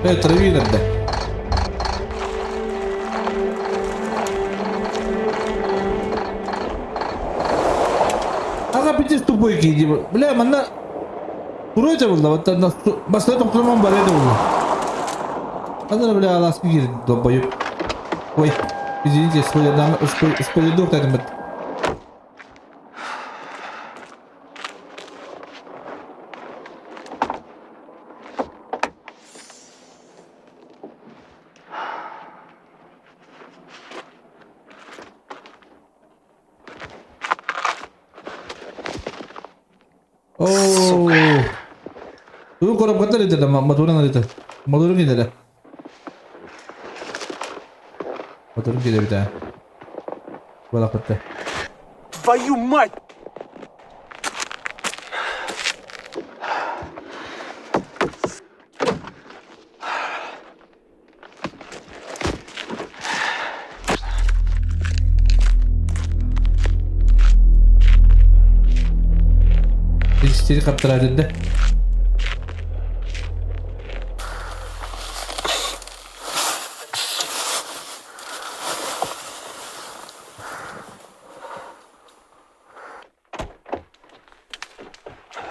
Э, травин эрдэ. Ага, пиздец тупой киһи. Бля, манна туруй табылла, вот баста тохтомон бар еді булла. Анна, бля, аласка киирдим, долбоеб. Ой, извините, спойлердук дедим. Оо. Тугун коробкаттар этэ моторун арыта. Моторун киирдэ. Моторун киирдэ Балакытта. Твою мать! Сири хаптарар да.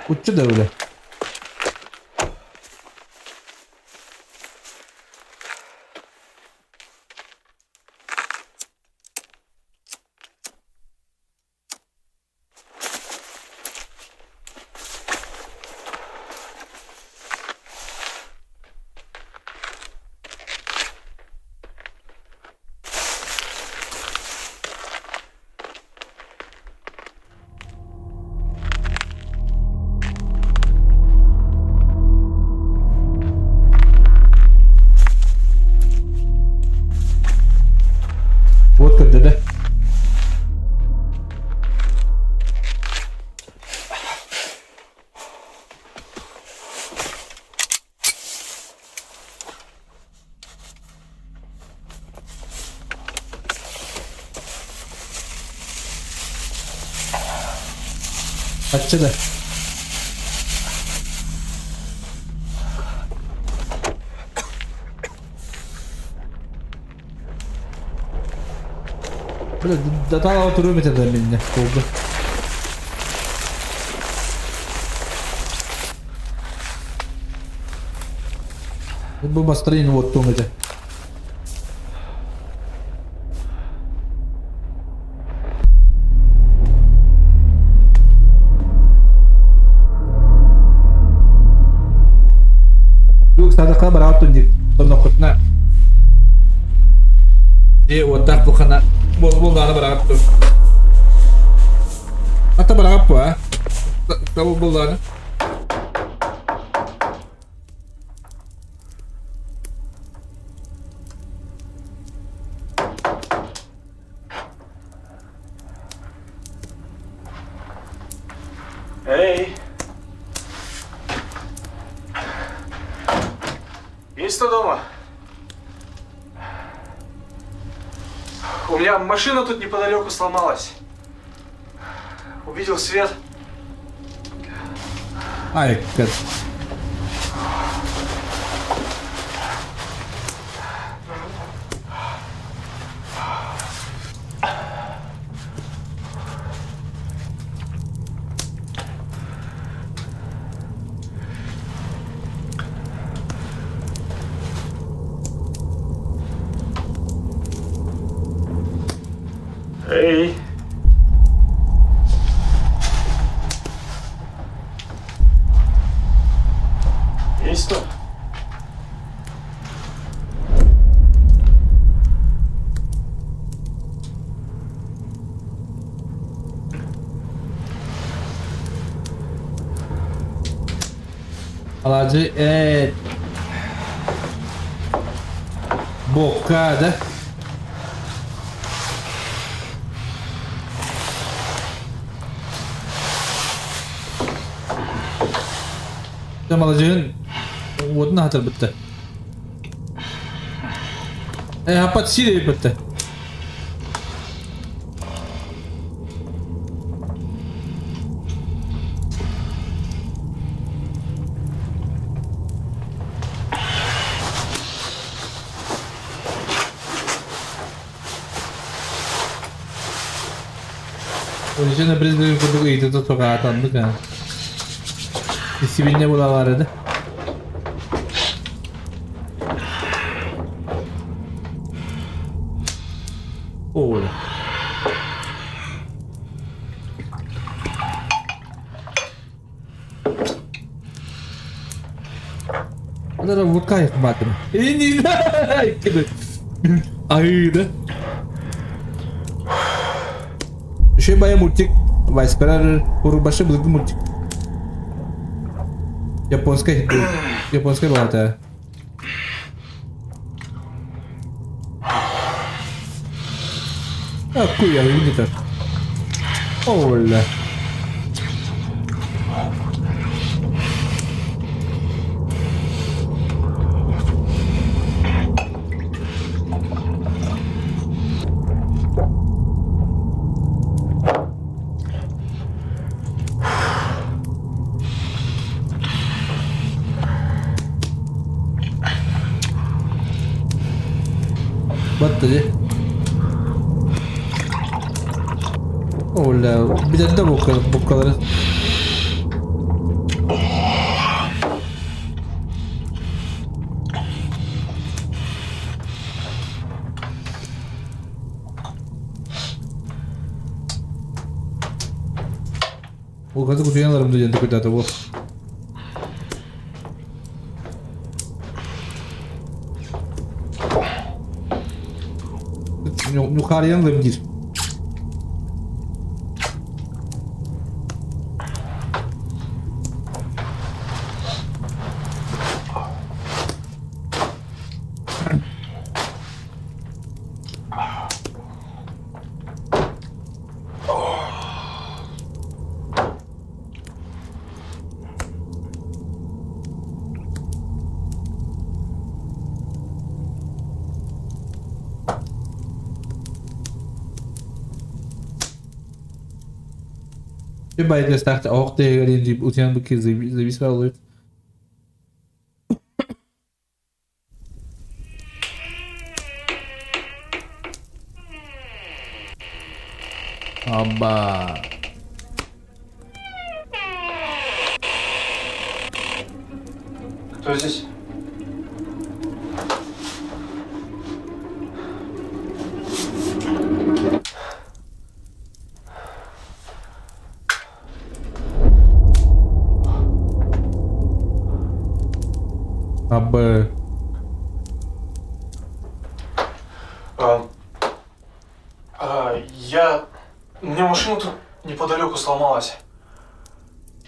Уччу да үлэ. Вот көрдө да. Ачча да. Бля, датала отуруом этэ да миннэ буолду. Бу бастарын уоттуоҥ этэ. Садака бараат диир. Тонноххутуна Е уоттаах бухана буоллаана бараат тур. Ата бараат бу а. Табыл буоллаана. Эй! Есть кто дома? У меня машина тут неподалеку сломалась. Увидел свет. Ай, как. Эй! Есть кто? Алаадьы эт буокка да Маладьыһын уотун аһатарбытта. Э, хаппат сиир эбиппитте. Оригинal брезгливый курдук ыйытыта тоҕаатаннык аа. Сибинньэ булалар этэ. Оля. Ана водка якматым. Айда. Еще бая мультик. Вайспер Урубаши былыргы мультик. Японская японская балата. А куя не Оля. Батта дии. Оля, билэрдэ буккалары. Ол қазір кутуйаларым диэн көтөтө бу. Нухарыйан ылым диир. Байдастаах оһох тиһигэр утуйан зависла олуйт. Аба. Кто здесь? Абы. А, а, я... У меня машина тут неподалеку сломалась.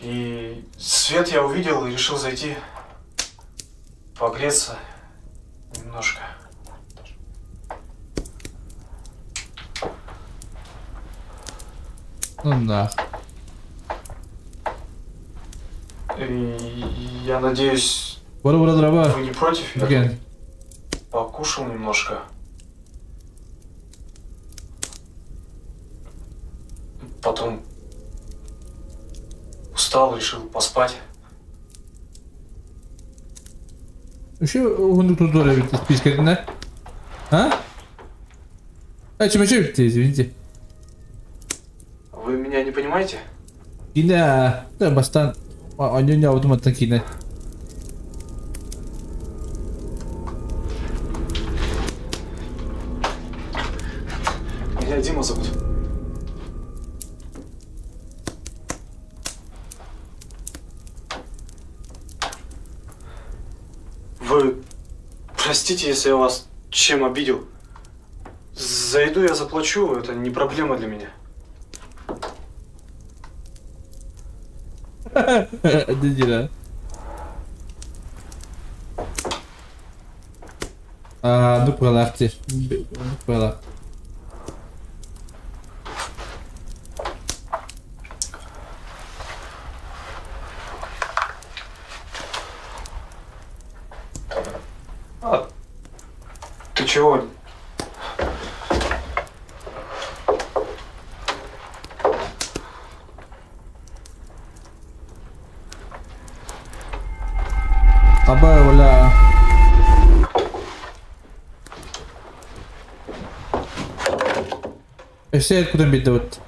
И свет я увидел и решил зайти погреться немножко. Ну нах. И я надеюсь, Бара бара драба. вы не против? Я Деген. тут покушал немножко. Потом устал, решил поспать. Еще уһуннук тутур эбит испиискэтинэ. А? А, чемече битти, извините. Вы меня не понимаете? Киинэ, да, бастаан оонньуу мантан киинэ. Меня Дима зовут. Вы простите, если я вас чем обидел. За еду я заплачу, это не проблема для меня. Дидира. Аа, ну быһалаах дии. Оннук быһалаах. А ты чего? Аба, бля. Өссө кутан биэрдэ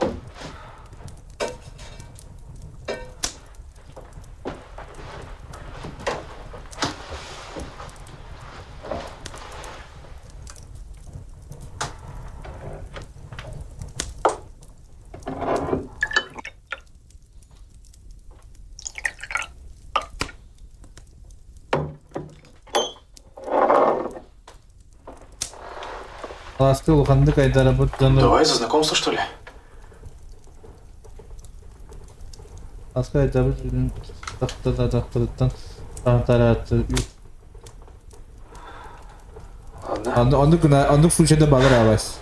Алааска улаханнык айдарабыт дьону Давай за знакомство, что ли? Алааска айдарбыт тахтарыттан таратарааты Ладно. Оннук оннук гына оннук случайда балар аабас.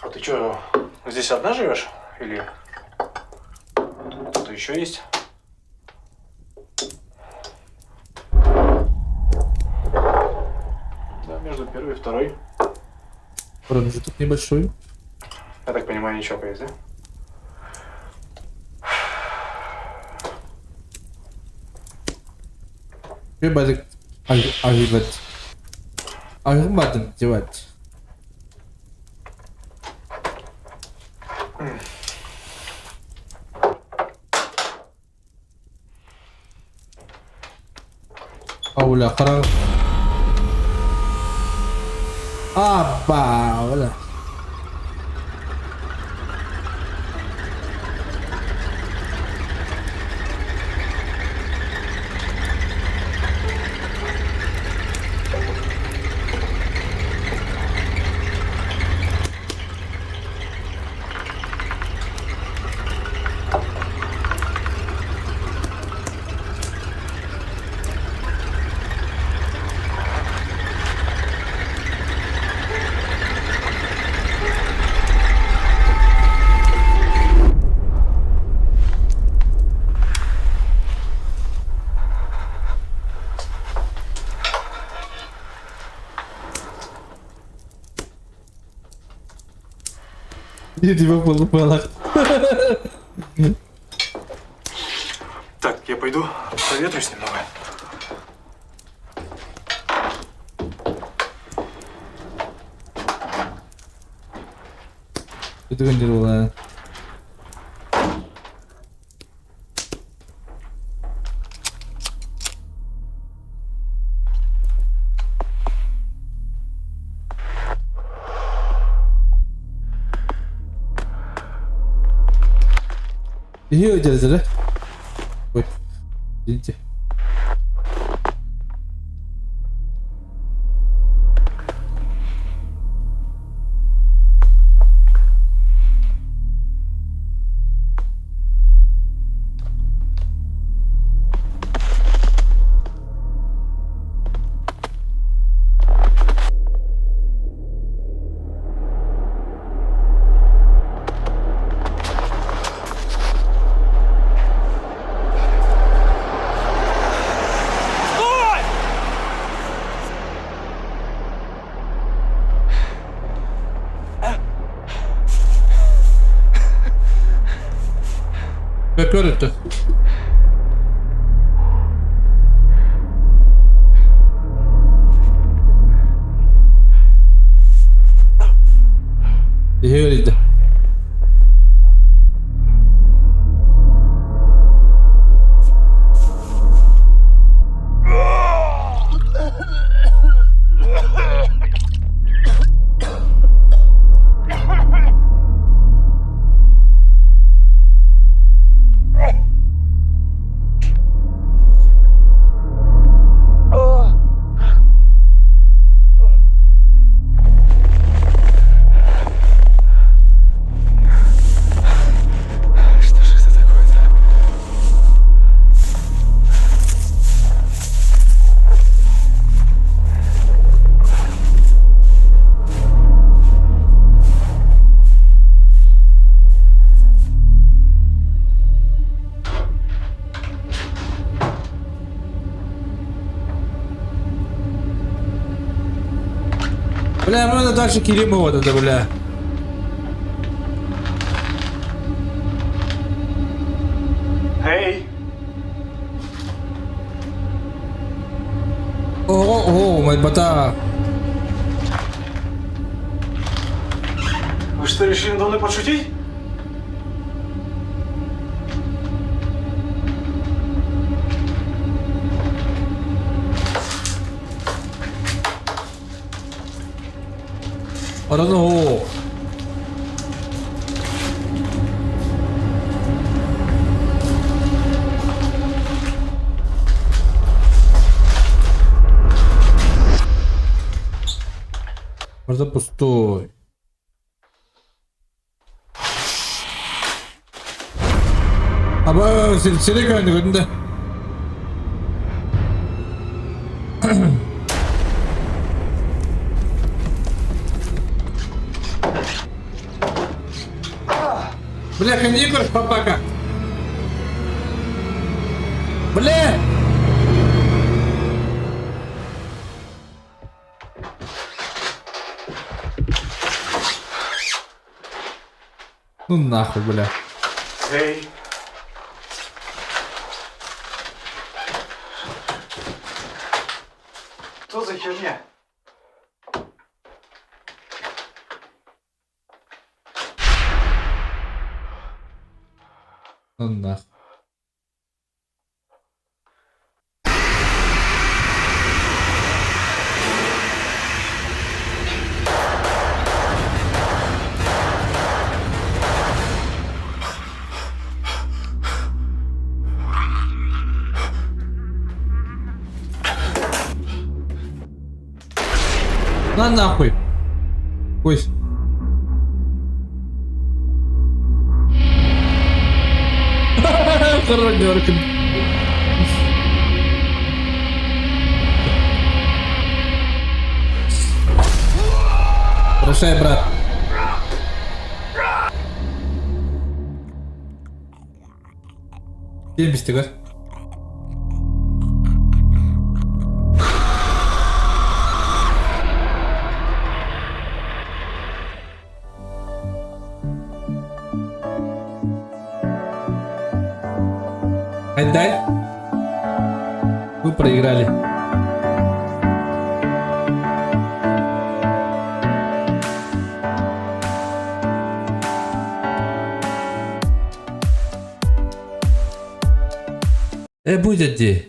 А ты что, здесь одна живешь? Или кто-то еще есть? Да, между первой и второй. Промежуток небольшой. Я так понимаю, ничего поесть, да? Бадык агибат. Агымбадым девать. Ауля хара. Абба, бля. Типа полупалах. Так, я пойду проветрюсь немного. Это гандировала. Иһи өйдөрүтэрэ. Ой. Извините. Бөкөрүттэ. Иһиэрийдэ. Что же это такое-то? Бля, мне надо дальше Керимова вот это, бля. Эй! О, о, мой бата. Вы что, решили надо мной пошутить? I don't know. Барда пустой. Аба, сире көнді көтінде. Бля, каникур, папака. Бля! Ну нахуй, бля. Эй! Что за херня? Ну нахуй. На нахуй. Ой. Хоррор Прощай, брат. Диэн бистигэр. Отдай. Вы проиграли. Э, будет дии.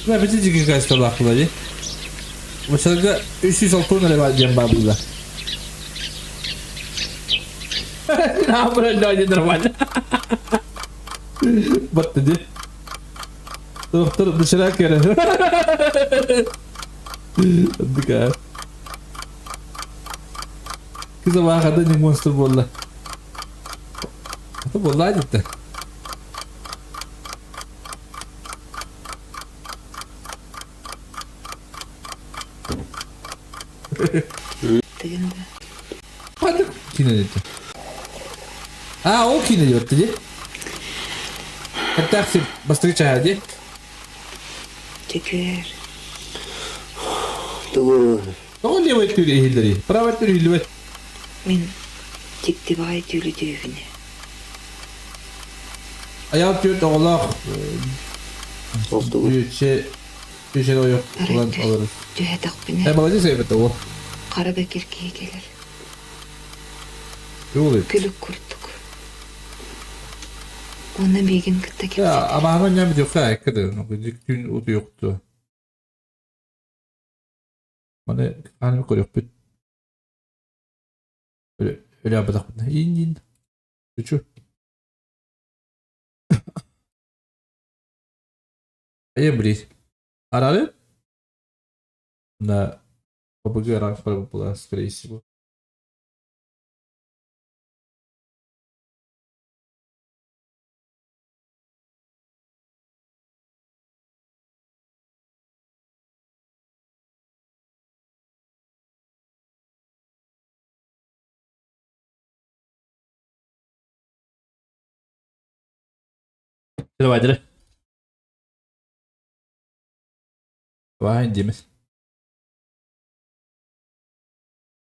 Бля, бити дьиги каасталаахпыла дии. Бачарга 360 эрэ баар диэн баар буолла. Нормально, нормально. Батты ди. Доктор дышыра кere. Дика. Кыза баахада не монстр буолла. Ата буолла дитте. Тыгын да. Ханнык киинэ дитте. А, ол киинэ диэбэтти ди. Хаттаах сир бастакы чааһа ди. Чөкөр. Тугу? Тоҕо левый өттүгэр иһиллэрий? Правый өттүгэр иһиллибэт. Мин дьикти баҕайы түүлү түүбүнэ. Айаал түөрт оҕолоох Ол тугу? Бүөччэ Бүөччэ ойох Арай ылан олорор. түһэтэхпинэ Э, молодец эбит ол. хара бэкир киһи кэлэр. Тугул Күлүк курдук. Уонна миигин кытта Я, кэпсэтэр. абаһаны ньам бүтүөххэ эккэ күн утуйукту. Маны хааны көрүөхпүт. Өлө абатахпыт. Иин Үчү. Айым билит. Арары? На ОБГ ранг была, скорее всего. Давай, давай. Давай, Димас.